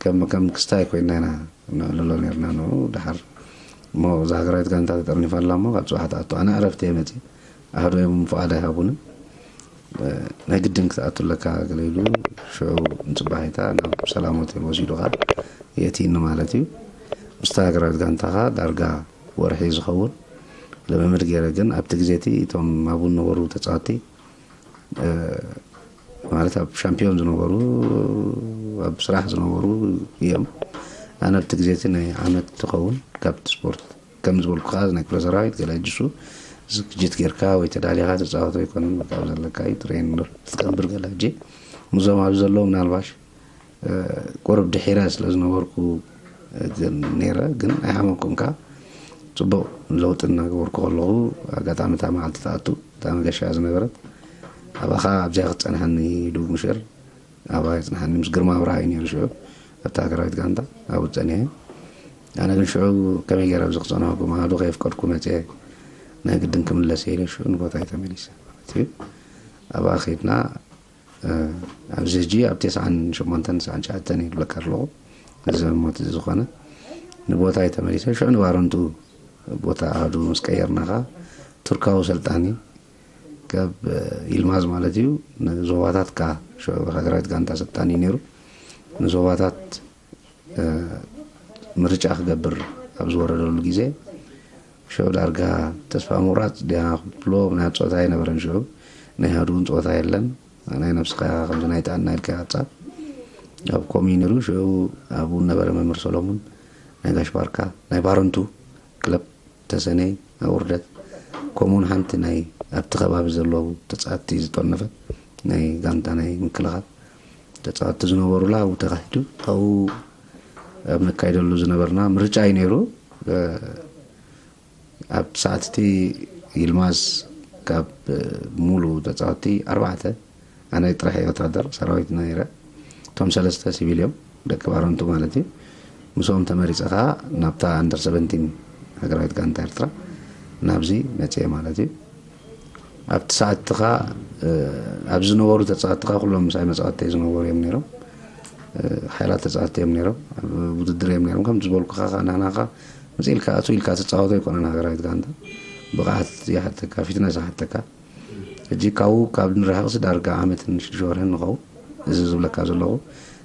ከም ከም ክስታይ ኮይና ኢና ነዕልሎ ነርና ንኡ ድሓር እሞ እዛ ሃገራዊት ጋንታ ተጠርኒፋ ኣላ እሞ ካብ ፅባሕ ትኣቱ ኣነ ዕረፍቲ እየ መፅእ ኣህዶ እዮም ፍቓድ ኣይሃቡንን ናይ ግድን ክትኣቱ ኣለካ ገለ ኢሉ ሽዑ ንፅባሒታ ናብ ሰላም ሆቴል ወሲዱ ከዓ የእትይኒ ማለት እዩ ምስታ ሃገራዊት ጋንታ ከዓ ዳርጋ ወርሒ ዝኸውን ልምምድ ገይረ ግን ኣብቲ ግዜ እቲ እቶም ኣብኡ ዝነበሩ ተፃወቲ ማለት ኣብ ሻምፒዮን ዝነበሩ ኣብ ስራሕ ዝነበሩ እዮም ኣነ ኣብቲ ግዜ እቲ ናይ ዓመት ትኸውን ካብቲ ስፖርት ከም ዝበልኩ ከዓ ናይ ክፍለ ሰራዊት ገለ ሕጂ እሱ ዝግጅት ጌርካ ወይ ተዳሊኻ ትፃወቶ ኣይኮነን በቃ ኣብ ዘለካ እዩ ትሬን ክትቀንብር ገለ ሕጂ ምስዞም ኣብዚ ዘለዉ ምናልባሽ ቁሩብ ድሒረ ስለ ዝነበርኩ ነይረ ግን ኣይሓመኩም ከዓ ፅቡቅ ለውጢ እናገበርኩ ከለኹ ኣጋጣሚ እታ መዓልቲ ትኣቱ እታ መገሻ ዝነበረት ኣብኣ ከዓ ኣብዚኣ ክትፀንሐኒ ኢሉ ሙሽር ኣብኣ የፅንሓኒ ምስ ግርማ ኣብርሃ እዩ ነይሩ ሽዑ ኣብታ ሃገራዊት ጋንታ ኣብኡ ፀኒሐ ኣነ ግን ሽዑ ከመይ ገይረ ኣብዚ ክፀንሐኩም ኣሃዱ ከየፍቀድኩ መፅየ ናይ ግድን ክምለስ ኢለ ሽዑ ንቦታይ ተመሊሰ ማለት እዩ ኣብኣ ከይድና ኣብዚ ሕጂ ኣብ ተስዓን ሸሞንተን ተስዓን ትሽዓተን ይብለካ ኣለኹ እዚ ሞት እዚ ዝኾነ ንቦታይ ተመሊሰ ሽዑ ንባረንቱ ቦታ ኣሃዱ ምስ ቀየርና ኸዓ ቱርካዊ ሰልጣኒ ካብ ይልማዝ ማለት እዩ። ንዞባታት ከኣ ሽዑ ሃገራዊት ጋንታ ሰልጣኒ ነይሩ። ንዞባታት ምርጫ ክገብር ኣብ ዝወረደሉ ግዜ ሽዑ ዳርጋ ተስፋ ምቑራፅ ድያ ክትብሎ ናይ ፆታ ኣይነበረን። ሽዑ ናይ ሃዱ እውን ፆታ የለን። ናይ ነብስኻ ከምዚ ናይ ጥዕና ኢልካ ይዓፃ ኣብ ኮሚ ነይሩ። ሽዑ ኣብኡ ነበረ መምህር ሰሎሙን ናይ ጋሽ ባርካ ናይ ባረንቱ ክለብ ተሰነይ ኣብ ውርደት ከምኡውን ሓንቲ ናይ ኣብቲ ከባቢ ዘለዉ ተፃወትቲ ዝጠነፈት ናይ ጋንታ ናይ ምክልኻል ተፃወትቲ ዝነበሩላ ኣብኡ ተኻሂዱ። ኣብኡ ኣብ ነካይደሉ ዝነበርና ምርጫ እዩ ነይሩ። ኣብቲ ሰዓት እቲ ይልማዝ ካብ ሙሉ ተፃወትቲ ኣርባዕተ ኣነ ጥራሕ እየ ወታደር ሰራዊት ነይረ። እቶም ሰለስተ ሲቪል እዮም፣ ደቂ ባረንቱ ማለት እዩ። ምስኦም ተመሪፀ ከዓ ናብታ ኣንደር ሰቨንቲን ሃገራዊት ጋንታ ኤርትራ ናብዚ መፅየ ማለት እዩ። ኣብቲ ሰዓት እቲ ከዓ ኣብዚ ዝነበሩ ተፃወትቲ ከዓ ኩሎም ምሳይ መፃወትተይ ዝነበሩ እዮም ነይሮም። ሓይላት ተፃወትቲ እዮም ነይሮም፣ ውድድር እዮም ነይሮም። ከም ዝበልኩኻ ከዓ ናህና ከዓ መፅእ ኢልካ ኣቱ ኢልካ ትፃወቶ ኣይኮነን። ሃገራዊት ጋንታ ብቕዓት ይሓተካ፣ ፊትነስ ይሓተካ። ሕጂ ካብኡ ካብ ንርሕቕሲ ዳርጋ ዓመትን ሽዱሽተ ወርሕን ንኸውን። እዚ ዝብለካ ዘለኹ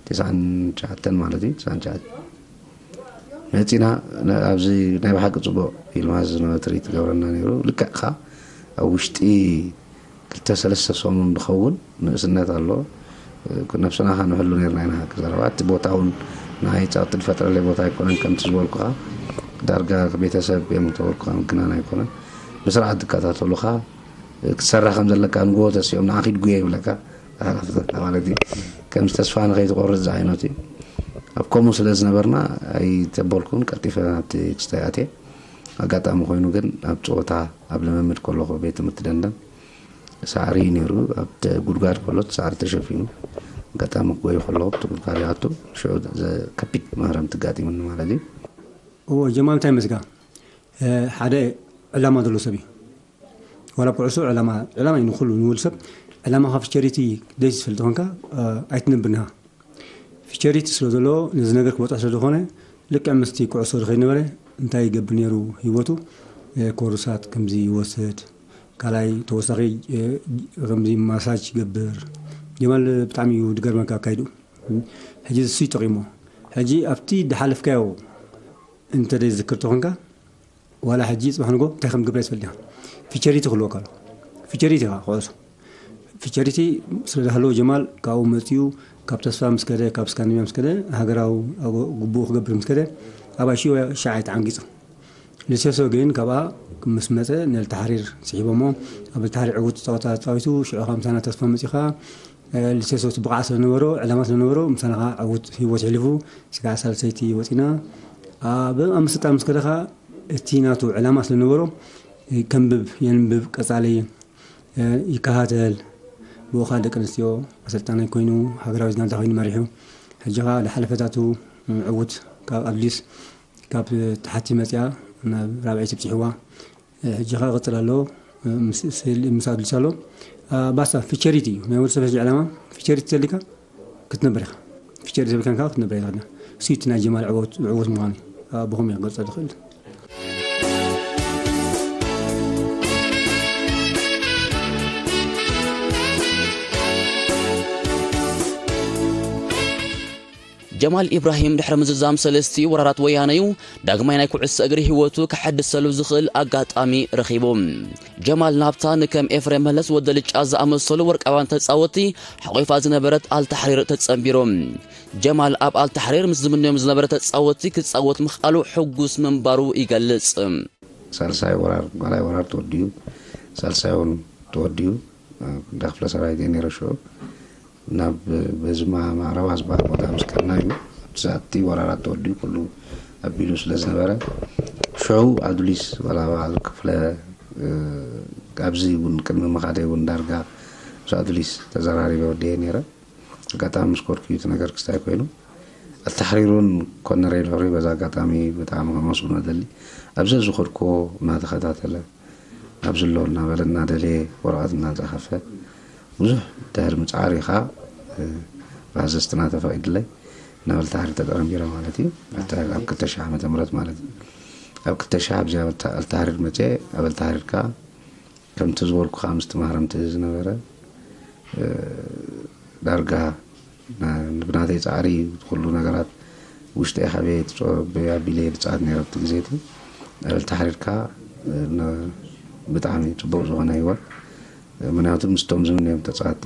ትስዓን ትሽዓተን ማለት እዩ። ትስዓን ትሽዓተን መፂና ኣብዚ ናይ ብሓቂ ፅቡቕ ይልማዝ ዝነበረ ትርኢት ትገብረና ነይሩ። ልክዕ ከዓ ኣብ ውሽጢ ክልተ ሰለስተ ሰሙን ዝኸውን ንእስነት ኣሎ። ነብስና ከ ንሕሉ ነርና ኢና። ሓቂ ዘረባ እቲ ቦታ እውን ንዓይ ጸቕጢ ዝፈጥረለይ ቦታ ኣይኮነን። ከምቲ ዝበልኩኻ ዳርጋ ቤተሰብ እዮም ዝተበልኩኻ ምግናን ኣይኮነን። ብስርዓት ዝከታተሉኻ ክትሰርሕ ከም ዘለካ ንግሆ ተሲኦም ንዓኺ ድጉየ ይብለካ ሓላፍነትካ ማለት እዩ። ከምዚ ተስፋ ንኸይትቆርጽ ዝዓይነቱ እዩ። ኣብ ከምኡ ስለ ዝነበርና ኣይተበልኩን ቀልጢፈ ናብቲ ክስታይ ኣትየ። ኣጋጣሚ ኮይኑ ግን ኣብ ጸወታ ኣብ ልምምድ ከለኹ ቤት ትምህርቲ ደንደን ሳዕሪ እዩ ነይሩ። ኣብቲ ጉድጓድ ከሎ እቲ ሳዕሪ ተሸፊኑ ኣጋጣሚ ክጎዩ ከለኹ ኣብቲ ጉድጓድ ይኣቱ ሽዑ ከቢድ ማህረምቲ ኣጋጢሙኒ ማለት እዩ። እዎ ጀማል እንታይ መስጋ ሓደ ዕላማ ዘሎ ሰብ እዩ። ዋላ ኩዕሶ ዕላማ ዕላማ እዩ ንኩሉ ንወዲ ሰብ። ዕላማኻ ፍቸሪቲ ደስ ዝፈልጥ ተኾንካ ኣይትነብርንኻ። ፊቸሪቲ ስለ ዘሎ ነዚ ነገር ክበፅሖ ስለ ዝኾነ ልክዕ ምስቲ ኩዕሶ ዝኸይድ ነበረ። እንታይ ይገብር ነይሩ ህይወቱ ኮርሳት ከምዚ ይወስድ ካልኣይ ተወሳኺ ከምዚ ማሳጅ ይገብር። ጀማል ብጣዕሚ እዩ ድገርመካ ኣካይዱ። ሕጂ እሱ ይጠቂሞ። ሕጂ ኣብቲ ድሓለፍካዮ እንተ ዝዝክር ተኾንካ ዋላ ሕጂ ፅባሕ ንጎ እንታይ ከም ግብረ ይትፈልጥ ኢኻ። ፊቸሪቲ ክህልወካ ኣሎ። ፊቸሪቲ ኢኻ ክዕሶ ፊቸሪቲ ስለ ዝሃለዎ ጀማል ካብኡ መፅኡ ካብ ተስፋ ምስ ከደ ካብ ስካንዲኔቭያ ምስ ከደ ሃገራዊ ግቡኡ ክገብር ምስ ከደ ኣብ ኣሽዮ ሻዓይ ተዓንጊፁ። ልሴሶ ግን ካብኣ ምስ መፀ ነልተሓሪር ስሒቦሞ። ኣብ ልተሓሪር ዕውት ፀወታ ተፃዊቱ ሽዑ ካብ ምሳና ተስፋ መፂኻ። ልሴሶ እቲ ብቕዓት ስለነበሮ ዕላማ ስለነበሮ ምሳና ከዓ ዕውት ህይወት ሕሊፉ ስጋዕ ሳልሰይቲ ወፂና። ኣብ ኣምስጣ ምስ ከደ ከዓ እቲ ናቱ ዕላማ ስለነበሮ ከንብብ የንብብ ቀፃሊ ይከታተል። ብኡ ከዓ ደቂ ኣንስትዮ ኣሰልጣናይ ኮይኑ ሃገራዊት ጋንታ ኮይኑ መሪሑ። ሕጂ ከዓ ዝሓለፈታቱ ዕውት ካብ ኣድሊስ ካብ ታሕቲ መፅያ ናብ ራብዐይቲ ብፅሕዋ። ሕጂ ከዓ ክቕፅል ኣሎ ምስ ኣድሊስ ኣሎ። ባስታ ፊቸሪቲ እዩ ናይ ወዲ ሰብ ሕጂ ዕላማ ፊቸሪቲ ዘሊካ ክትነብር ኢኻ። ፊቸር ዘብልካን ከዓ ክትነብር ኢኻ። እሱ እቲ ናይ ጀማል ዕወት ዕወት ምዃኑ ብኸም ይገልፀ ዝኽእል። ጀማል ኢብራሂም ድሕሪ ምዝዛም ሰለስቲኡ ወራራት ወያነዩ ዳግማይ ናይ ኩዕሶ እግሪ ህይወቱ ከሐድሰሉ ዝኽእል ኣጋጣሚ ረኺቡ። ጀማል ናብታ ንከም ኤፍሬም መለስ ወደ ልጫ ዝኣመሰሉ ወርቃውያን ተጻወቲ ሓቆይፋ ዝነበረት ኣልታሕሪር ተጸንቢሩ። ጀማል ኣብ ኣልታሕሪር ምስ ዝምነዮም ዝነበረ ተጻወቲ ክጻወት ምኽኣሉ ሕጉስ ምንባሩ ይገልጽ። ሳልሳይ ወራር፣ ካልኣይ ወራር ተወዲኡ፣ ሳልሳይ እውን ተወዲኡ፣ እንዳ ክፍለ ሰራዊት እየ ነይረ ሽዑ። ናብ በዝማ ማዕረባ ዝበሃል ቦታ ምስ ከድና እዩ ኣብቲ ሰዓት እቲ ወራራት ተወዲኡ ኩሉ ኣቢሉ ስለ ዝነበረ ሽዑ ኣዱሊስ ዋላ በዓል ክፍለ ኣብዚ እውን ቅድሚ ምኻደይ እውን ዳርጋ ምስ ኣዱሊስ ተዘራሪበ ወዲየ ነይረ። ኣጋጣሚ ምስ ኮርኩ እዩ እቲ ነገር ክስታይ ኮይኑ ኣልተሕሪር እውን ኮነረይ ድሕሪ በዛ ኣጋጣሚ ብጣዕሚ ከመስግኖ ደሊ ኣብዚ ዝኸድኩዎ እናተኸታተለ ኣብዚ ኣሎ እናበለ እናደለየ ወረቐት እናፀሓፈ ብዙሕ ድሕሪ ምፅዓር እዩ ከዓ ብኣዘዝትና ተፈቒድለይ ናብ ኣልታሕሪር ተጠረንቢረ ማለት እዩ። ኣብ ክልተ ሺሕ ዓመተ ምህረት ማለት እዩ። ኣብ ክልተ ሺሕ ኣብዚ ኣብ ኣልታሕሪር መፅየ ኣብ ኣልታሕሪር ከዓ ከምቲ ዝበልኩኻ ምስቲ ማህረምቲ ዝነበረ ዳርጋ ብናተይ ፃዕሪ ኩሉ ነገራት ውሽጠይ ሓበየ ኣቢለ ድፃት ነረ ኣብቲ ግዜ እቲ ኣበል ተሓሪርካ ብጣዕሚ ፅቡቅ ዝኾነ ህይወት ምክንያቱ ምስቶም ዝምንዮም ተፃወቲ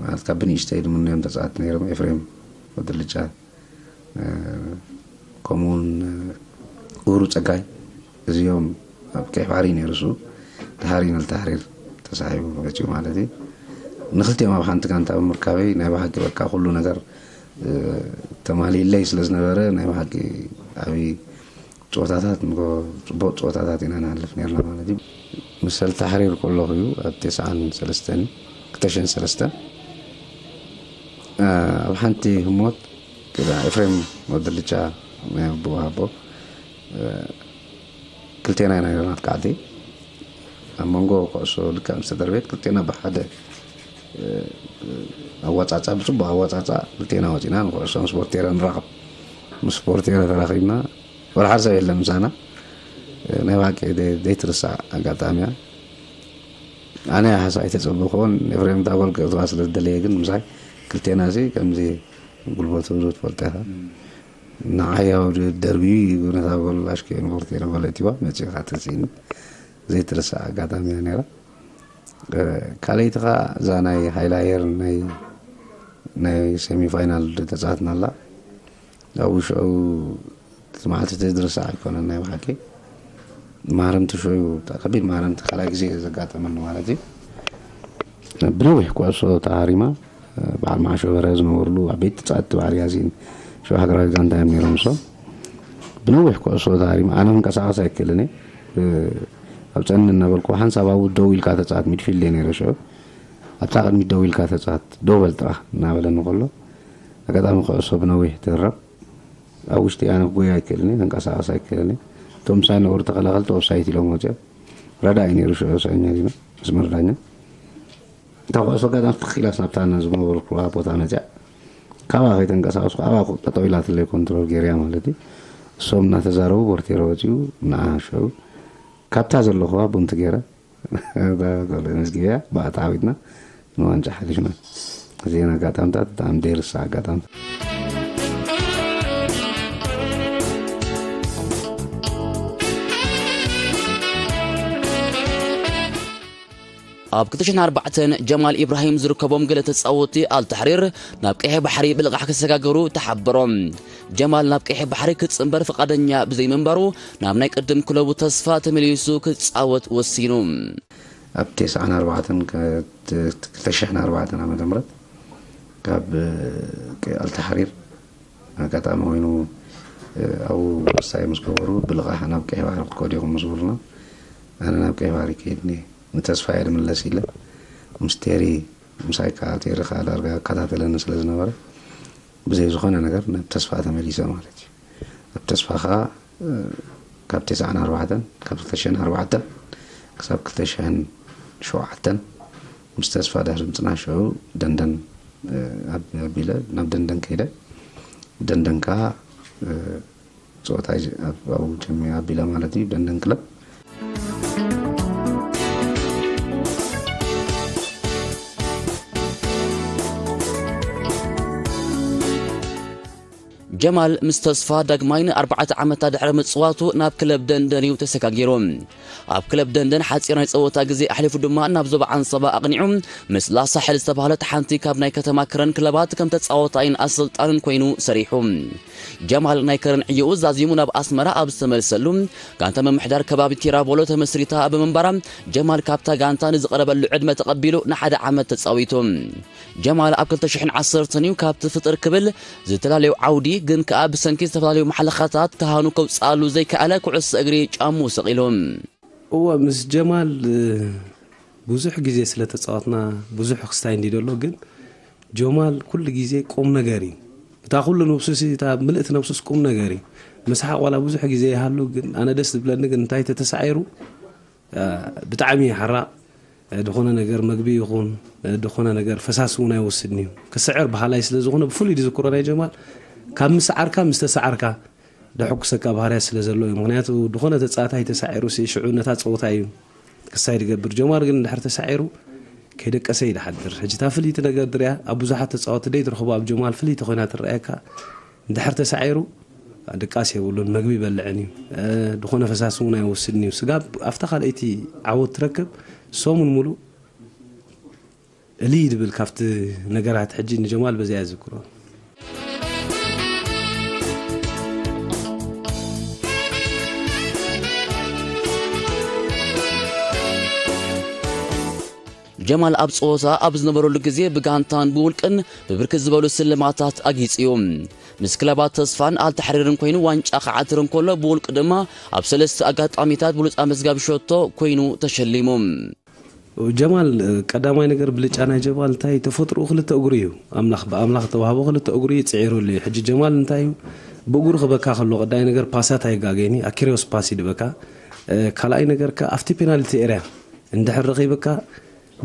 ማለት ካብ ብንእሽተይ ዝምንዮም ተፃወቲ ነይሮም ኤፍሬም ወድልጫ ከምኡውን ኡሩ ፀጋይ እዚኦም ኣብ ቀይሕ ባሕሪ ነይሩ እሱ ድሓሪ ንልተሕሪር ተሳሒቡ መፅኡ ማለት እዩ። ንክልቲኦም ኣብ ሓንቲ ጋንታ ብምርካበይ ናይ ብሓቂ በቃ ኩሉ ነገር ተማሊለይ ስለ ዝነበረ ናይ ብሓቂ ዓብዪ ፀወታታት ንጎ ፅቡቅ ፀወታታት ኢና ንሓልፍ ነርና ማለት እዩ። ምስ ኣልታሕሪር ከለኹ እዩ ኣብ ተስዓን ሰለስተን ክልተ ሽሕን ሰለስተን ኣብ ሓንቲ ህሞት ክዳ ኤፍሬም ወዲ ልጫ ናይ ኣቦ ኣቦ ክልቴና ኢና ነርና ኣጥቃዕቲ ኣብ መንጎ ኩዕሶ ልክዕ ምስ ተደርቤት ክልቴና ብሓደ ኣዋፃፃ ብፅቡቅ ኣዋፃፃ ክልቴና ወፂና ንኩዕሶ ምስ ቦርቴራ ንራኸብ ምስ ቦርቴራ ተራኺብና ወላ ሓደ ሰብ የለን ምሳና ናይ ብሓቂ ዘይትርሳዕ ኣጋጣሚ እያ ኣነ ሓሳይ ተፀብኹን ኤፍሬም እታ ጎል ክእትዋ ስለ ዝደለየ ግን ምሳይ ክልቴና ሲ ከምዚ ጉልበቱ ብዙ ትፈልጦ ኢኻ ንዓይ ያው ደርቢ ነታ ጎል ኣሽኪ ዩኒቨርሲቲ ነበለ እቲዋ መፂኻ ተስኢኒ ዘይትርሳዕ ኣጋጣሚ እያ ነይራ ካልኣይቲ ኸዓ እዛ ናይ ሃይላየር ናይ ናይ ሴሚፋይናል ተፃወትና ኣላ ኣብኡ ሽዑ እቲ መዓልቲ እቲ ዝርሳዕ ኣይኮነን ናይ ብሓቂ ማረምቲ ሽዑ ከቢድ ማረምቲ ካልኣይ ግዜ ዘጋጠመኒ ማለት እዩ ብነዊሕ ኩዕሶ ተሃሪማ በዓል መዓሾ በረ ዝነበርሉ ዓበይቲ ተፃወቲ በዓል ያዚን ሽዑ ሃገራዊ ጋንታ እዮም ነይሮም እሶም ብነዊሕ ኩዕሶ ተሃሪማ ኣነ ክንቀሳቀስ ኣይክእልን እየ ኣብ ፀኒ እናበልኩ ሓንሳብ ኣብኡ ደው ኢልካ ተፃወት ሚድፊልድ እየ ነይረ ሽዑ ኣብታ ቅድሚት ደው ኢልካ ተፃወት ደው በል ጥራሕ እናበለኒ ከሎ ኣጋጣሚ ኩዕሶ ብነዊሕ ትህረም ኣብ ውሽጢ ኣነ ክጎይ ኣይክእልን እየ ክንቀሳቀስ ኣይክእልን እየ እቶም ምሳይ ነበሩ ተኸላኸልቲ ኦፍሳይት ኢሎም ወፂኦም ረዳ እዩ ነይሩ ሽዑ ሰኛ ዲና መስመር ዳኛ እታ ኩዕሶ ኣጋጣሚ ትኽ ኢላስ ናብታ ዝነበርኩዋ ቦታ መፅያ ካብኣ ከይተንቀሳቀስኩ ኣብኣ ጠጠው ኢላትለይ ኮንትሮል ገይርያ ማለት እዩ እሶም እናተዛረቡ ቦርቴሮ ወፂኡ ንዓ ሽዑ ካብታ ዘለኹዋ ቡንቲ ገይረ መዝጊብያ ብኣታ ዓዊትና ንዋንጫ ሓሊፍና እዚአን ኣጋጣምታት ብጣዕሚ ደይርሳ ኣጋጣምታት ኣብ ክልተ ሽሕን ኣርባዕተን ጀማል ኢብራሂም ዝርከቦም ገለ ተጻወትቲ ኣልታሕሪር ናብ ቀይሕ ባሕሪ ብልቓሕ ክሰጋገሩ ተሓበሮም። ጀማል ናብ ቀይሕ ባሕሪ ክጽንበር ፍቓደኛ ብዘይምንባሩ ናብ ናይ ቅድም ክለቡ ተስፋ ተመሊሱ ክጻወት ወሲኑ። ኣብ ተስዓን ኣርባዕተን ክልተ ሽሕን ኣርባዕተን ዓመተ ምህረት ካብ ኣልታሕሪር ኣጋጣሚ ኮይኑ ኣብኡ ወሳኢ ምስ ገበሩ ብልቓሕ ናብ ቀይሕ ባሕሪ ክትከዱ ኢኹም ምስ በሉና ኣነ ናብ ቀይሕ ባሕሪ ከይድኒ ንተስፋ እየ ዝምለስ ኢለ ምስ ቴሪ ምሳይ ከዓ ቴሪ ከዓ ዳርጋ ይከታተለኒ ስለ ዝነበረ ብዘይ ዝኾነ ነገር ናብ ተስፋ ተመሊሰ ማለት እዩ ኣብ ተስፋ ከዓ ካብ ተስዓን ኣርባዕተን ካብ ክልተ ሽሕን ኣርባዕተን ክሳብ ክልተ ሽሕን ሸውዓተን ምስ ተስፋ ድሕሪ ምፅናሕ ሽዑ ደንደን ኣቢለ ናብ ደንደን ከይደ ደንደን ከዓ ፀወታ ኣብኡ ጀሚረ ኣቢለ ማለት እዩ ደንደን ክለብ ጀማል ምስ ተስፋ ዳግማይ ንኣርባዕተ ዓመታት ድሕሪ ምጽዋቱ ናብ ክለብ ደንደን እዩ ተሰጋጊሩ። ኣብ ክለብ ደንደን ሓጺር ናይ ጸወታ ግዜ ኣሕሊፉ ድማ ናብ ዞባ ዓንሰባ ኣቕኒዑ ምስ ላሳሕል ዝተባህለት ሓንቲ ካብ ናይ ከተማ ከረን ክለባት ከም ተጻዋታይን ኣሰልጣንን ኮይኑ ሰሪሑ። ጀማል ናይ ከረን ዕዮኡ ዛዚሙ ናብ ኣስመራ ኣብ ዝተመልሰሉ ጋንታ ምምሕዳር ከባቢ ቲራቦሎ ተመስሪታ ብምንባራ ጀማል ካብታ ጋንታ ንዝቐረበሉ ዕድመ ተቐቢሉ ንሓደ ዓመት ተጻዊቱ። ጀማል ኣብ ክልተ ሽሕን ዓሰርተን እዩ ካብቲ ፍጥር ክብል ዝተፈላለዩ ዓውዲ ግን ከኣ ብሰንኪ ዝተፈላለዩ መሓለኻታት ካህኑ ከውፅኣሉ ዘይከኣለ ኩዕሶ እግሪ ጫሙ ሰቒሉ። እወ ምስ ጀማል ብዙሕ ግዜ ስለ ተፃወትና ብዙሕ ክስታይ እንዲ ደሎ ግን ጀማል ኩሉ ግዜ ቁም ነገር እዩ እታ ኩሉ ነብሱሲ እታ ምልእቲ ነብሱስ ቁም ነገር እዩ ምስሓቅ ዋላ ብዙሕ ግዜ ይሃሉ ግን ኣነ ደስ ዝብለኒ ግን እንታይ ተተሳዒሩ ብጣዕሚ ሓራቕ ዝኾነ ነገር መግቢ ይኹን ዝኾነ ነገር ፈሳሲ እውን ኣይወስድን እዩ። ክስዕር በሃላይ ስለ ዝኾነ ብፍሉይ ዝዝክሮ ናይ ጀማል ካብ ምስዓርካ ምስ ተሰዓርካ ደሐጉሰካ ባህርያት ስለ ዘሎ እዩ። ምኽንያቱ ዝኾነ ተጻዋታይ ተሳዒሩ ሲ ሽዑ ነታ ጸወታ እዩ ክሳይ ዝገብር። ጀማል ግን እንድሕር ተሳዒሩ ከይደቀሰ እዩ ዝሓድር። ሕጂ እታ ፍልይቲ ነገር ድርያ ኣብ ብዙሓት ተጻወቲ ደይ ትረኽቦ ኣብ ጀማል ፍልይቲ ኮይና ትረኣየካ። እንድሕር ተሳዒሩ ድቃስ የብሉን፣ መግቢ ይበልዕን እዩ። እ፣ ዝኾነ ፈሳሲ እውን ኣይወስድን እዩ። ስጋብ ኣብታ ካልኣይቲ ዓወት ትረክብ ሰሙን ሙሉእ እልይ ድብል ካብቲ ነገራት ሕጂ ንጀማል በዚኣ ዝዝክሮ። ጀማል ኣብ ጸወታ ኣብ ዝነበረሉ ግዜ ብጋንታን ብውልቅን ብብርክት ዝበሉ ስልማታት ኣጊጹ እዩ። ምስ ክለባት ተስፋን ኣልታሕሪርን ኮይኑ ዋንጫ ክዓትር እንከሎ ብውልቂ ድማ ኣብ ሰለስተ ኣጋጣሚታት ብሉጽ ኣመዝጋቢ ሸቶ ኮይኑ ተሸሊሙ። ጀማል ቀዳማይ ነገር ብልጫ ናይ ጀማል እንታይ ተፈጥሮኡ ክልተ እግሩ እዩ። ኣምላኽ ብኣምላኽ ተዋህቦ ክልተ እግሩ እዩ ጽዒሩሉ እዩ። ሕጂ ጀማል እንታይ እዩ ብእግሩ ክበካ ከሎ ቀዳይ ነገር ፓሳት ኣይጋገኒ ኣኪሪዮስ ፓስ ይድበካ። ካልኣይ ነገር ከ ኣብቲ ፔናልቲ ኤርያ እንድሕር ረኺብካ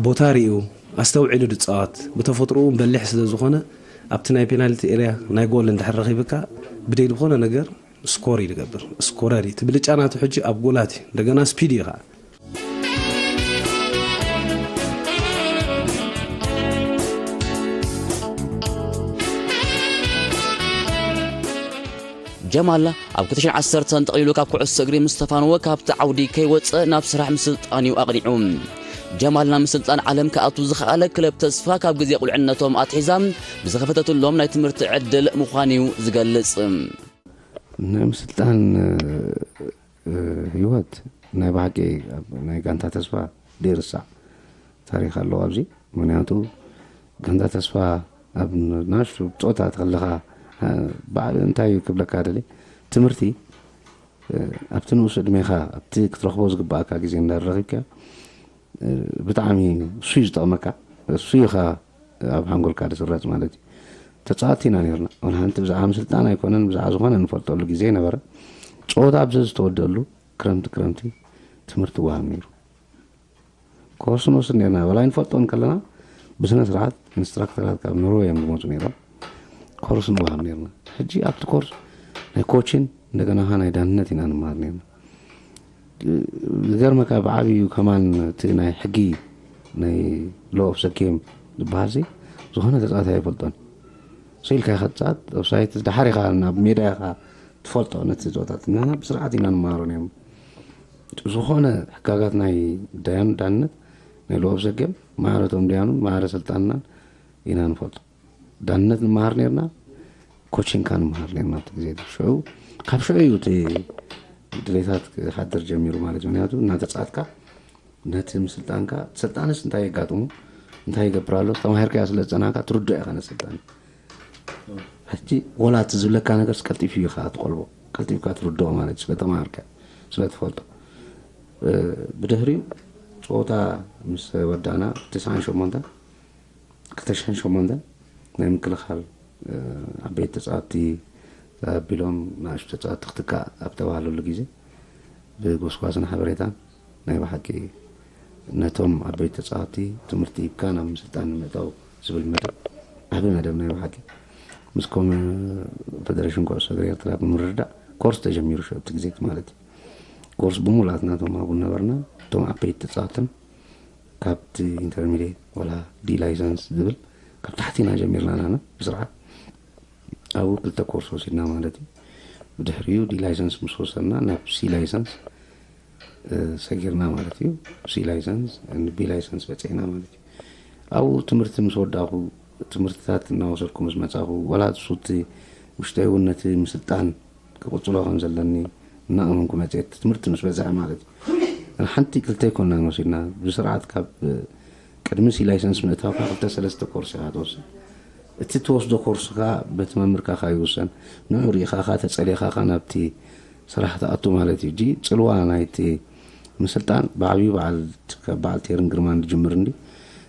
ቦታ ሪኡ ኣስተውዒሉ ድጻወት ብተፈጥሮኡ በሊሕ ስለ ዝኾነ ኣብቲ ናይ ፔናልቲ ኤርያ ናይ ጎል እንድሕር ረኺብካ ብደይ ዝኾነ ነገር ስኮር እዩ ዝገብር። ስኮረር እዩ። እቲ ብልጫ ናቱ ሕጂ ኣብ ጎላት እዩ። እንደገና ስፒድ እዩ ከዓ። ጀማል ኣብ ክልተ ሽሕን ዓሰርተን ጠቕሊሉ ካብ ኩዕሶ እግሪ ምስ ተፋነወ ካብቲ ዓውዲ ከይወፀ ናብ ስራሕ ምስልጣን እዩ ኣቕኒዑ። ጀማል ናብ ምስልጣን ዓለም ክኣቱ ዝኸኣለ ክለብ ተስፋ ካብ ግዜ ቁልዕነቶም ኣትሒዛ ብዝኸፈተትሎም ናይ ትምህርቲ ዕድል ምዃን እዩ ዝገልጽ። ናይ ምስልጣን ህይወት ናይ ብሓቂ ናይ ጋንታ ተስፋ ደይርሳዕ ታሪክ ኣለዎ ኣብዚ። ምክንያቱ ጋንታ ተስፋ ኣብ ናሽቱ ፆታ ተለካ እንታይ ክብለካ ደሊ ትምህርቲ ኣብቲ ንኡስ ዕድሜኻ ኣብቲ ክትረኽቦ ዝግባኣካ ግዜ እንዳረኺብካ ብጣዕሚ እሱ እዩ ዝጠቕመካ። እሱ ኢኻ ኣብ ሓንጎልካ ዝስረፅ ማለት እዩ። ተፃወቲ ኢና ነርና። ወላ ሓንቲ ብዛዕባ ምስልጣን ኣይኮነን ብዛዕባ ዝኾነ ንፈልጠሉ ግዜ ነበረ። ፀወታ ኣብ ዝተወደሉ ክረምቲ ክረምቲ ትምህርቲ ዋሃብ ነይሩ። ኮርስ ንወስድ ነርና። ወላ ይንፈልጦ እንከለና ብስነ ስርዓት ኢንስትራክተራት ካብ ኖርወይ እዮም ዝመፁ ነይሮም። ኮርስ ንዋሃብ ነርና። ሕጂ ኣብቲ ኮርስ ናይ ኮችን እንደገና ካ ናይ ዳንነት ኢና ንመሃር ነርና። ዝገርመካ ብዓብዩ ከማን እቲ ናይ ሕጊ ናይ ሎ ኦፍ ዘ ጌም ዝበሃል ሲ ዝኾነ ተፃዋታይ ኣይፈልጦን። ስኢልካ ኢኻ ትፃወት ኦፍሳይት ድሓር ኢኻ ናብ ሜዳ ኢኻ ትፈልጦ ነቲ ፆታት እና ብስርዓት ኢና ንመሃሮ ነርና። ዝኾነ ሕጋጋት ናይ ዳያን ዳንነት ናይ ሎ ኦፍ ዘ ጌም ማዕረቶም ዳያኑን ማዕረ ስልጣንናን ኢና ንፈልጦ። ዳንነት ንመሃር ነርና። ኮቺንካ ንመሃር ነርና ኣብቲ ግዜ ሽዑ ካብ ሽዑ እዩ እቲ ድሌታት ክሓድር ጀሚሩ ማለት እዩ። ምክንያቱ እናተፃትካ ነቲ ምስልጣንካ ስልጣንስ እንታይ የጋጥሙ እንታይ ይገብር ኣሎ ተማሂርካዮ ስለ ዝፀናካ ትርድኦ ኢኻ ነስልጣን። ሕጂ ወላ እቲ ዝብለካ ነገርስ ቀልጢፉ እዩ ከዓ ትቆልቦ ቀልጢፍካ ትርድኦ ማለት እዩ ስለተማሃርካ ስለትፈልጦ። ብድሕሪኡ ፀወታ ምስ ወዳእና ትስዓን ሸሞንተን ክልተ ሽሕን ሸሞንተን ናይ ምክልኻል ዓበይቲ ተፃወትቲ ተቢሎም ንኣሽቱ ተፃወትቲ ክትካእ ኣብ ተባህለሉ ግዜ ብጎስጓስን ሓበሬታን ናይ ብሓቂ ነቶም ዓበይቲ ተፃወትቲ ትምህርቲ ሂብካ ናብ ምስልጣን ንምእታው ዝብል መደብ ዓቢ መደብ ናይ ብሓቂ ምስ ኮም ፌደሬሽን ኩዕሶ እግሪ ኤርትራ ብምርዳእ ኮርስ ተጀሚሩ ሽዑ እቲ ግዜ ማለት እዩ። ኮርስ ብሙላት ናቶም ኣብኡ ነበርና እቶም ዓበይቲ ተፃወትን ካብቲ ኢንተርሚዲየት ወላ ዲ ላይሰንስ ዝብል ካብ ታሕቲ ኢና ጀሚርና ናና ብስርዓት ኣብኡ ክልተ ኮርስ ወሲድና ማለት እዩ። ብድሕሪኡ ዲ ላይሰንስ ምስ ወሰድና ናብ ሲ ላይሰንስ ሰጊርና ማለት እዩ። ሲ ላይሰንስ ቢ ላይሰንስ በፂሕና ማለት እዩ። ኣብኡ ትምህርቲ ምስ ወዳእኹ ትምህርትታት እናወሰድኩ ምስ መፃኹ ወላ እሱ እቲ ውሽጠይ እውን ነቲ ምስልጣን ክቕፅሎ ከም ዘለኒ እናኣመንኩ መፅኤ እቲ ትምህርቲ ምስ በዝሐ ማለት እዩ። ሓንቲ ክልተ ኣይኮንና ንወሲድና ብስርዓት ካብ ቅድሚ ሲ ላይሰንስ ምእታውካ ክልተ ሰለስተ ኮርስ ኢኻ ትወስድ። እቲ ትወስዶ ኮርስ ከዓ በቲ መምህርካ ካ ይውሰን። ንዑ ርኢኻ ካ ተፀሊኻ ካ ናብቲ ስራሕ ትኣቱ ማለት እዩ። እጂ ፅልዋ ናይቲ ምስልጣን ብዓብዩ በዓል በዓል ቴርን ግርማን ዝጅምር እንዲ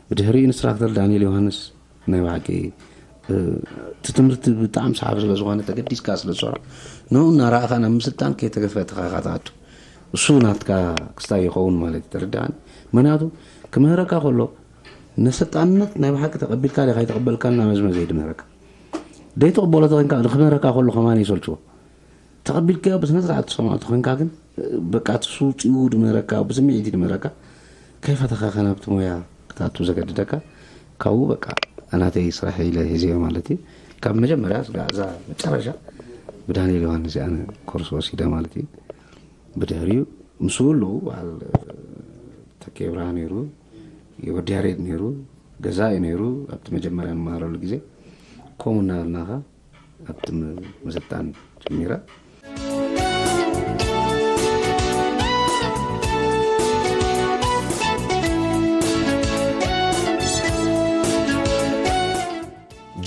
ብድሕሪ ኢንስትራክተር ዳንኤል ዮሃንስ ናይ ብሓቂ እቲ ትምህርቲ ብጣዕሚ ሰሓቢ ስለ ዝኾነ ተገዲስካ ስለ ዝሰርሖ ንኡ እናረኣኻ ናብ ምስልጣን ከይተገፈትኻ ኢኻ ትኣቱ። እሱ ናትካ ክስታይ ይኸውን ማለት እዩ። ተረዳእኒ? ምክንያቱ ክምህረካ ከሎ ንስልጣንነት ናይ ብሓቂ ተቐቢልካ ዲኻ ኣይተቐበልካን እናመዝመዘ እዩ ድምህረካ። ደይትቕበሎ ተኾይንካ ክምህረካ ከሎ ከማን ይሰልችዎ። ተቐቢልካዮ ብስነ ስርዓት ትሰምዖ ተኾይንካ ግን በቃ እቲ ሱፅ እዩ ድምህረካ ብስምዒት እዩ ድምህረካ። ከይፈተኻ ከ ናብቲ ሞያ ክትኣቱ ዘገድደካ? ካብኡ በቃ ኣናተይ ስራሕ ኢለ ሒዘዮ ማለት እዩ። ካብ መጀመርያ እዛ መጨረሻ ብዳንኤል ዮሃንስ እያ ኣነ ኮርስ ወሲደ ማለት እዩ። ብድሕሪኡ ምስኡ ኣለዉ በዓል ተኬ ብርሃ ነይሩ፣ ወዲ ያሬድ ነይሩ፣ ገዛኢ ነይሩ። ኣብቲ መጀመርያ ንመሃረሉ ግዜ ከምኡ እናበልናኻ ኣብቲ ም- ምስልጣን ጀሚረ።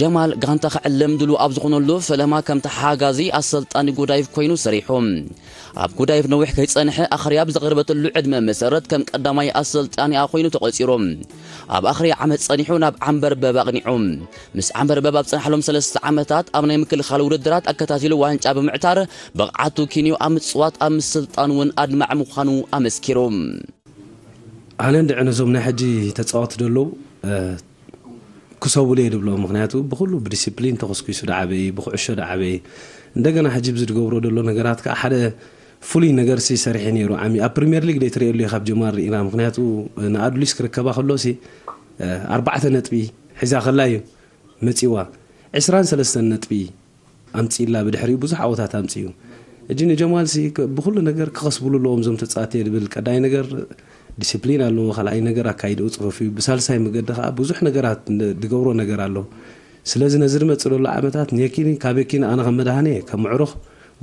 ጀማል ጋንታ ክዕልም ድሉ ኣብ ዝኾነሉ ፈለማ ከም ተሓጋዚ ኣሰልጣኒ ጎዳይፍ ኮይኑ ሰሪሑ። ኣብ ጎዳይፍ ነዊሕ ከይጸንሐ ኣኽርያ ብዘቕረበትሉ ዕድመ መሰረት ከም ቀዳማይ ኣሰልጣኒኣ ኮይኑ ተቖጺሩ። ኣብ ኣኽርያ ዓመት ጸኒሑ ናብ ዓምበርበብ ኣቕኒዑ። ምስ ዓምበርበብ ኣብ ጸንሓሎም ሰለስተ ዓመታት ኣብ ናይ ምክልኻል ውድድራት ኣከታቲሉ ዋንጫ ብምዕታር ብቕዓቱ ኪንዮ ኣብ ምጽዋት ኣብ ምስልጣን እውን ኣድማዒ ምዃኑ ኣመስኪሩ። ኣነ እንድዒ ነዞም ናይ ሕጂ ተፃወቲ ደለዉ ክሰቡሉ እየ ድብሎ። ምክንያቱ ብኩሉ ብዲሲፕሊን ተኮስኩሱ ዳዓበይ ብኩዕሾ ዳዓበይ እንደገና ሕጂ ብዚ ድገብሮ ደሎ ነገራት ከዓ ሓደ ፍሉይ ነገር ሲ ሰሪሐ ነይሩ። ዓሚ ኣብ ፕሪሚየር ሊግ ደይ ትሪእሉ ኢኻ ብጀማር ርኢና። ምክንያቱ ንኣዱሊስ ክርከባ ከሎ ሲ ኣርባዕተ ነጥቢ ሒዛ ከላ እዩ መፂዋ ዕስራን ሰለስተን ነጥቢ ኣምፂላ ብድሕሪኡ ብዙሕ ዓወታት ኣምፂኡ። እጂ ንጀማል ሲ ብኩሉ ነገር ክኸስብሉ ኣለዎም እዞም ተፃወቲ እየ ድብል። ቀዳይ ነገር ዲሲፕሊን ኣለዎ፣ ካልኣይ ነገር ኣካይድኡ ፅፉፍ እዩ፣ ብሳልሳይ መገዲ ከዓ ብዙሕ ነገራት ድገብሮ ነገር ኣሎ። ስለዚ ነዚ ድመፅእ ዘሎ ዓመታት ንየኪኒ ካብ የኪኒ ኣነ ከም መድሃኔ ከም ምዕሩኽ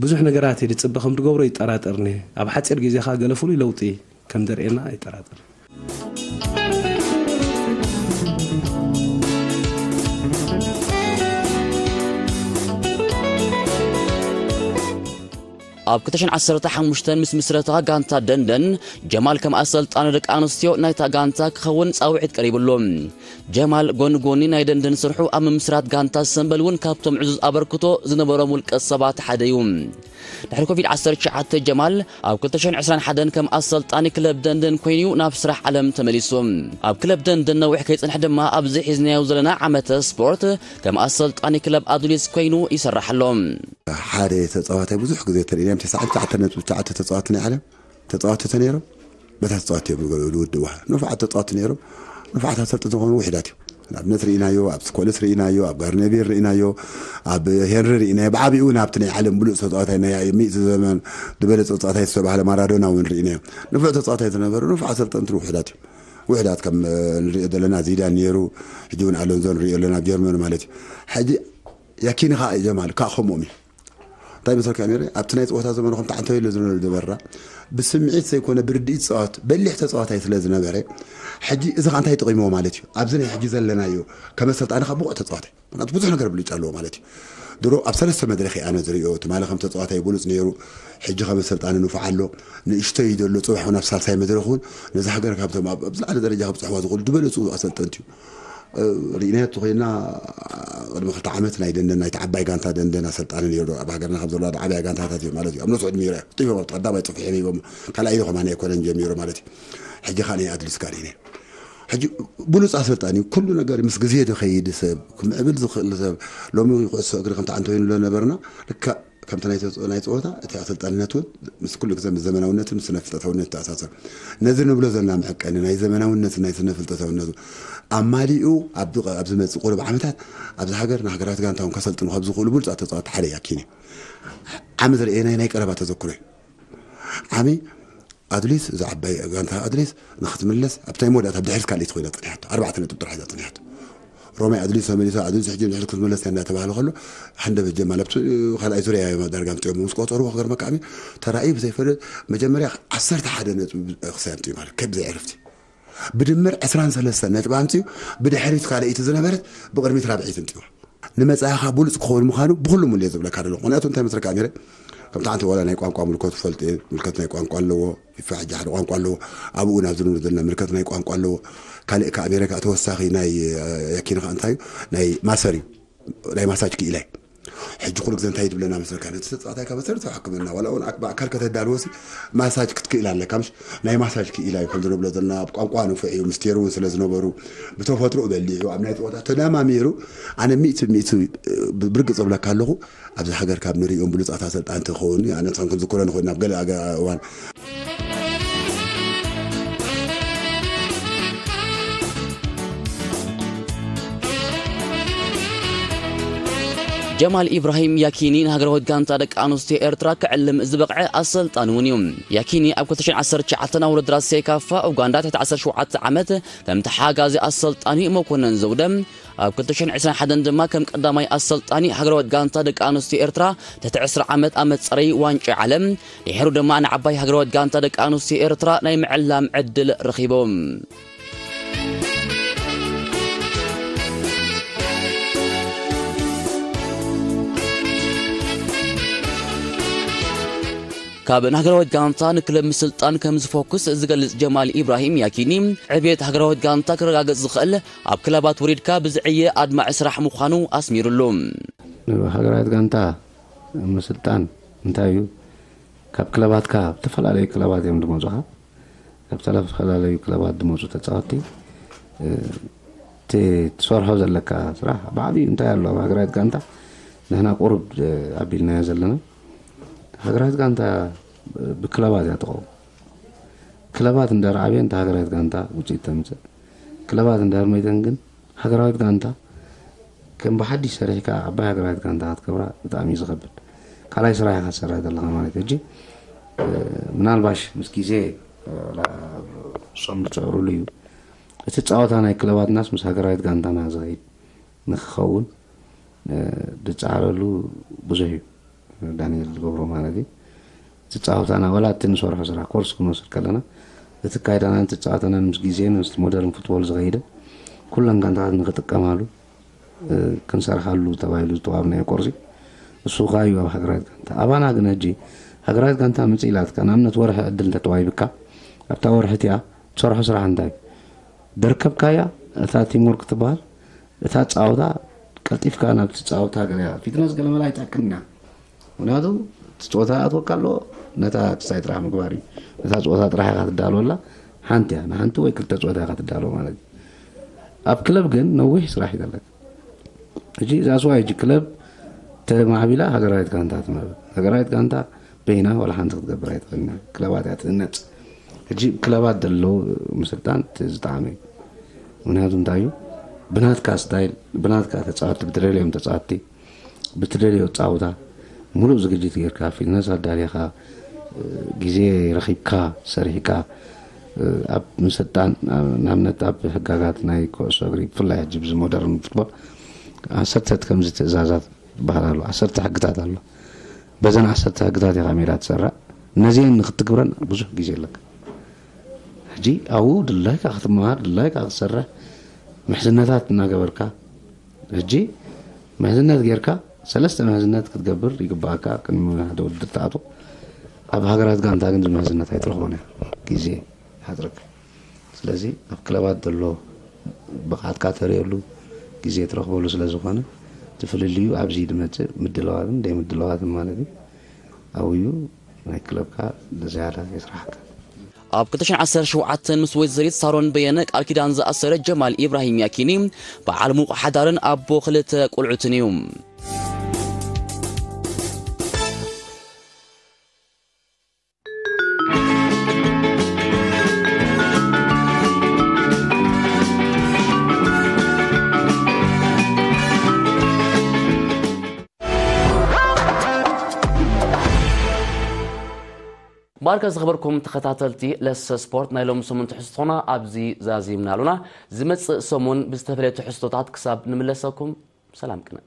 ብዙሕ ነገራት እየ ድፅበ ከም ድገብሮ ይጠራጠርኒ። ኣብ ሓፂር ግዜ ከዓ ገለ ፍሉይ ለውጢ ከም ደርእየና ኣይጠራጠር። ኣብ ክልተ ሽሕን ዓሰርተ ሓሙሽተን ምስ ምስረታ ጋንታ ደንደን ጀማል ከም ኣሰልጣኒ ደቂ ኣንስትዮ ናይታ ጋንታ ክኸውን ፃውዒት ቀሪብሉ። ጀማል ጎኒ ጎኒ ናይ ደንደን ስርሑ ኣብ ምምስራት ጋንታ ሰምበል እውን ካብቶም ዕዙዝ ኣበርክቶ ዝነበሮም ውልቀ ሰባት ሓደ እዩ። ድሕሪ ኮቪድ ዓሰርተ ትሽዓተ ጀማል ኣብ ክልተ ሽሕን ዕስራን ሓደን ከም ኣሰልጣኒ ክለብ ደንደን ኮይኑ ናብ ስራሕ ዓለም ተመሊሱ። ኣብ ክለብ ደንደን ነዊሕ ከይጸንሕ ድማ ኣብዚ ሒዝናዮ ዘለና ዓመተ ስፖርት ከም ኣሰልጣኒ ክለብ ኣዱሊስ ኮይኑ ይሰርሕ ኣሎ። ሓደ ተጻዋታይ ብዙሕ ግዜ ተርእዮም ትስዓን ትሽዓተ ነጥቢ ትሽዓተ ተጻዋቲ ናይ ዓለም ተጻዋቲ ተነይሮም በታ ተጻዋቲ እዮም ዝውድእ ውሃ ንፉዓት ተጻዋቲ ነይሮም። ንፉዓት ኣሰልጥንቲ ዝኾኑ ውሕዳት እዮም። ንኣብነት ርኢናዮ፣ ኣብ ስኮልስ ርኢናዮ፣ ኣብ ጋርነቢር ርኢናዮ፣ ኣብ ሄንሪ ርኢናዮ። ብዓቢኡ ናብቲ ናይ ዓለም ብሉፅ ተጻዋታይ ናይ ሚእቲ ዘመን ዝበለፀ ተጻዋታይ ዝተባህለ ማራዶና እውን ርኢናዮ። ንፉዕ ተጻዋታይ ዝነበሩ ንፉዕ ኣሰልጠንቲ ውሕዳት እዮም። ውሕዳት ከም ንሪኦ ዘለና ዚዳን ነይሩ፣ ሕጂ እውን ኣሎንዞ ንሪኦ ኣለና ኣብ ጀርመን ማለት እዩ። ሕጂ ያኪኒ ከዓ እዩ ጀማል ከዓ ከምኦም እዩ። እንታይ መሰልካ ነይረ ኣብቲ ናይ ፀወታ ዘመኑ ከምቲ ዓንተወይለ ዝነበረ ደበራ ብስምዒት ዘይኮነ ብርድኢት ፀዋት በሊሕ ተፃዋታይ ስለ ዝነበረ ሕጂ እዚ ከዓ እንታይ ጠቂምዎ ማለት እዩ ኣብዚ ናይ ሕጂ ዘለናዮ ከመሰልጣኒ ካብ ብቑዕ ተፃዋታይ ምክንያቱ ብዙሕ ነገር ብልጫ ኣለዎ ማለት እዩ ድሮ ኣብ ሰለስተ መድረክ ኣነ ዝሪኦ ትማሊ ከም ተፃዋታይ ብሉፅ ነይሩ ሕጂ ከም ኣሰልጣኒ ንፉዕ ኣሎ ንእሽተይ ዘሎ ፅባሕ እውን ኣብ ሳልሳይ መድረክ እውን ነዚ ሃገር ካብቶም ኣብ ዝለዓለ ደረጃ ከብፅሕዋ ዝኽእሉ ዝበለፁ ኣሰልጠንቲ እዩ ርኢናዮ እንተኾይና ቅድሚ ክልተ ዓመት ናይ ደንደን ናይቲ ዓባይ ጋንታ ደንደን ኣሰልጣኒ ነይሩ ኣብ ሃገርና ካብ ዘለዋ ዓባያ ጋንታታት እዩ ማለት እዩ ኣብ ነሱ ዕድሚኡ ርያ ጢፎም ኣብ ቀዳማይ ፅፍሒ ሂቦም ካልኣይ ከማን ኣይኮነን ጀሚሩ ማለት እዩ ሕጂ ከዓ ናይ ኣድሊስ ጋር ኢነ ሕጂ ብሉፅ ኣሰልጣኒ እዩ ኩሉ ነገር ምስ ግዜ ዝኸይድ ሰብ ክምዕብል ዝኽእል ሰብ ሎሚ ኩዕሶ እግሪ ከምቲ ዓንተወይኑ ነበርና ልካ ከምቲ ናይ ተፅኦ ናይ ፀወታ እቲ ኣሰልጣንነት እውን ምስ ኩሉ ግዜ ምስ ዘመናውነትን ምስ ስነ ፍልጠታውነት ተኣሳሰር ነዚ ንብሎ ዘለና መዐቀኒ ናይ ዘመናውነትን ናይ ስነ ፍልጠታውነቱ ኣማሊኡ ኣብ ዝመፅእ ቁሩብ ዓመታት ኣብዚ ሃገር ንሃገራት ጋንታ እውን ከሰልጥኑ ካብ ዝኽእሉ ብሉፃት ተፃወቲ ሓደ ያኪን እዩ ዓሚ ዝረአየናይ ናይ ቀረባ ተዘክሮ እዩ ዓሚ ኣድሊስ እዚ ዓባይ ጋንታ ኣድሊስ ንክትምለስ ኣብታ መወዳእታ ብድሕሪት ካልኣይቲ ኮይና ፀኒሓቶ ኣርባዕተ ነጥቢ ጥራሕ እያ ፀኒሓቶ ሮማይ ኣድሊስ ተመሊሳ ኣድሊስ ሕጂ ንድሕሪት ክትምለስ እያ እንዳተባህለ ከሎ ሃንደበት ጀማል ኣብቲ ካልኣይ ዙርያ እዮም ዳርጋ ኣምፅኦም ምስ ቆፀርዎ ክገርመካ ዓሚ ተራእዩ ብዘይፈልጥ መጀመርያ ዓሰርተ ሓደ ነጥቢ ክሳይ ኣምፅኡ ማለት ከብዘይ ዕርፍቲ ብድምር ዕስራን ሰለስተን ነጥቢ ኣምፅኡ ብድሕሪት ካልኣይቲ ዝነበረት ብቅድሚት ራብዐይቲ ኣምፅዋ ንመፃኢኻ ብሉፅ ክኸውን ምዃኑ ብኩሉ ሙሉ እየ ዝብለካ ዘለኹ ምክንያቱ እንታይ መስለካ ኣሚረ ከምቲ ሓንቲ ዋላ ናይ ቋንቋ ምልከቱ ፈልጥ እየ ምልከት ናይ ቋንቋ ኣለዎ ፊፋ ሕጂ ሓደ ቋንቋ ኣለዎ ኣብኡ ናብ ዝንብር ዘለና ምልከት ናይ ቋንቋ ኣለዎ ካልእ ከ ኣሜሪካ ተወሳኺ ናይ ያኪንኻ እንታይ ናይ ማሰር እዩ ናይ ማሳጅ ክኢላይ ሕጂ ኩሉ ግዜ እንታይ ትብለና መስለካ ነቲ ተፃዋታይ ካብ መሰረታዊ ሕክምና ዋላ እውን ብኣካል ከተዳልወሲ ማሳጅ ክትክእል ኣለካ ምሽ ናይ ማሳጅ ክኢላ እዩ ከም ዝንብሎ ዘለና ኣብ ቋንቋ ንፉዕ እዩ ምስቴር እውን ስለ ዝነበሩ ብተፈጥሮ በሊዑ ኣብ ናይ ፀወታ ተደማሚሩ ኣነ ሚእቲ ሚእቲ ብርግፅ እብለካ ኣለኹ ኣብዚ ሃገር ካብ ንሪኦም ብሉፃት ኣሰልጣንቲ ክኸውን ኣነ ከም ክዝክሮ ንኽእል ናብ ገለ እዋን ጀማል ኢብራሂም ያኪኒ ንሃገራዊት ጋንታ ደቂ ኣንስትዮ ኤርትራ ክዕልም ዝበቕዐ ኣሰልጣኒ እውን እዩ። ያኪኒ ኣብ ክልተ ሽሕን ዓሰርተ ትሽዓተን ኣብ ውድድራት ሴካፋ ኡጋንዳ ትሕቲ ዓሰርተ ሸውዓተ ዓመት ከም ተሓጋዚ ኣሰልጣኒ መኮነን ዘውደ፣ ኣብ ክልተ ሽሕን ዕስራን ሓደን ድማ ከም ቀዳማይ ኣሰልጣኒ ሃገራዊት ጋንታ ደቂ ኣንስትዮ ኤርትራ ትሕቲ ዕስራ ዓመት ኣብ መጻረዪ ዋንጫ ዓለም፣ ድሒሩ ድማ ንዓባይ ሃገራዊት ጋንታ ደቂ ኣንስትዮ ኤርትራ ናይ ምዕላም ዕድል ረኺቦም። ካብ ንሃገራዊት ጋንታ ንክለብ ምስልጣን ከም ዝፎኩስ ዝገልጽ ጀማል ኢብራሂም ያኪኒ፣ ዕብየት ሃገራዊት ጋንታ ክረጋገጽ ዝኽእል ኣብ ክለባት ወሪድካ ብዝዕየ ኣድማዒ ስራሕ ምዃኑ ኣስሚሩሉ። ሃገራዊት ጋንታ ምስልጣን እንታይ እዩ? ካብ ክለባትካ፣ ዝተፈላለዩ ክለባት እዮም ዝመፁኻ። ካብ ዝተፈላለዩ ክለባት ዝመፁ ተፃወትቲ፣ እ፣ እቲ ትሰርሖ ዘለካ ስራሕ ብዓብዩ እንታይ ኣሎ ኣብ ሃገራዊት ጋንታ? ንሕና ቁሩብ፣ እ፣ ኣቢልናዮ ዘለና። ሃገራዊት ጋንታ ብክለባት እያ ትቐውም። ክለባት እንዳር ዓብየን እታ ሃገራዊት ጋንታ ውፅኢት ተምፅእ። ክለባት እንዳር መይተን ግን ሃገራዊት ጋንታ ከም ብሓድሽ ሰሪሕካ ዓባይ ሃገራዊት ጋንታ ክትገብራ ብጣዕሚ እዩ ዝኸብድ። ካልኣይ ስራሕ ኢኻ ትሰርሕ ዘለኻ ማለት እዩ። ሕጂ፣ እ፣ ምናልባሽ ምስ ግዜ፣ እ፣ ላ-፣ እሶም ዝፅዕሩሉ እዩ። እቲ ፃወታ ናይ ክለባትናስ ምስ ሃገራዊት ጋንታና ዝኸይድ ንክኸውን፣ እ፣ ዝፀዓረሉ ብዙሕ እዩ። ዳንኤል ዝገብሮ ማለት እዩ። እቲ ፃወታና ዋላ እቲ ንሰርሖ ስራሕ ኮርስ ክንወስድ ከለና፣ እቲ ካይዳናን እቲ ፃወታናን ምስ ግዜን ምስ ሞደርን ፉትቦል ዝኸይደ ኩለን ጋንታታት ንክጥቀማሉ፣ እ፣ ክንሰርሓሉ ተባሂሉ ዝተዋብናዮ ኮርሲ እሱ ኸዓ እዩ ኣብ ሃገራዊት ጋንታ። ኣባና ግን ሕጂ ሃገራዊት ጋንታ ምፅእ ኢላትካ፣ ንኣብነት ወርሒ ዕድል እንተተዋሂብካ፣ ኣብታ ወርሒ እቲኣ ትሰርሖ ስራሕ እንታይ እዩ? ደርከብካያ እታ ቲምወርክ ትበሃል፣ እታ ፃወታ ቀልጢፍካ ናብ ትፃወታ ገለ እያ። ፊትነስ ገለ መለ ኣይጠቅምን እያ። ምክንያቱ እቲ ፆታ ኣትወካ ኣሎ፣ ነታ ክስታይ ጥራሕ ምግባር እዩ። ነታ ፆታ ጥራሕ ኢኻ ትዳለወላ፣ ሓንቲ እያ፣ ንሓንቲ ወይ ክልተ ፆታ ኢኻ ትዳለዎ ማለት እዩ። ኣብ ክለብ ግን ነዊሕ ስራሕ እዩ ዘለካ። ሕጂ እዛ ስዋ ሕጂ ክለብ ተማዕቢላ ሃገራዊት ጋንታ ትመብል። ሃገራዊት ጋንታ በይና ዋላ ሓንቲ ክትገብር ኣይትኽእልን እያ። ክለባት እያ ትህነፅ። ሕጂ ክለባት ዘለዉ ምስልጣን እቲ ዝጠዓመ እዩ። ምክንያቱ እንታይ እዩ? ብናትካ ስታይል፣ ብናትካ ተፃወትቲ፣ ብትደልዮም ተፃወትቲ፣ ብትደልዮ ፃውታ፣ ሙሉእ ዝግጅት ጌርካ፣ ፊትነስ ኣዳሊኻ፣ ግዜ ረኺብካ፣ ሰሪሕካ፣ ኣብ ምስልጣን፣ ንኣብነት ኣብ ሕጋጋት ናይ ኩዕሶ እግሪ፣ ብፍላይ ሕጂ ብዚ ሞደርን ፉትቦል፣ ዓሰርተ ከምዚ ትእዛዛት ዝበሃል ኣሎ፣ ዓሰርተ ሕግታት ኣሎ። በዘን ዓሰርተ ሕግታት ኢኻ ሜዳ ትሰርዕ። ነዚአን ንክትግብረን ብዙሕ ግዜ ኣለካ። ሕጂ ኣብኡ ድላይካ ክትመሃር፣ ድላይካ ክትሰርሕ፣ ምሕዝነታት እናገበርካ፣ ሕጂ ምሕዝነት ጌርካ፣ ሰለስተ ምሕዝነት ክትገብር ይግባኣካ፣ ቅድሚ ሓደ ውድድር ትኣቱ። ኣብ ሃገራት ጋንታ ግን እዚ ምሕዝነት ኣይትረኽቦን እያ፣ ግዜ ይሓጽረካ። ስለዚ ኣብ ክለባት ዘሎ ብቕዓትካ ተርእየሉ፣ ግዜ ትረኽበሉ ስለ ዝኾነ፣ እቲ ፍልልዩ ኣብዚ ድመጽእ፣ ምድላዋትን ዘይምድላዋትን ማለት እዩ። ኣብኡ እዩ ናይ ክለብካ ዝያዳ የስራሕካ። ኣብ ክልተ ሽሕን ዓሰርተ ሸውዓተን ምስ ወይዘሪት ሳሮን በየነ ቃል ኪዳን ዝኣሰረ ጀማል ኢብራሂም ያኪኒ፣ በዓል ሙቕ ሓዳርን ኣቦ ክልተ ቆልዑትን እዩ። ባርከ ዝኸበርኩም ተኸታተልቲ ለሰ ስፖርት፣ ናይ ሎሚ ሰሙን ትሕዝቶና ኣብዚ ዛዚምና ኣሉና። ዝመጽእ ሰሙን ብዝተፈለየ ትሕዝቶታት ክሳብ ንምለሰኩም፣ ሰላም ቅነ።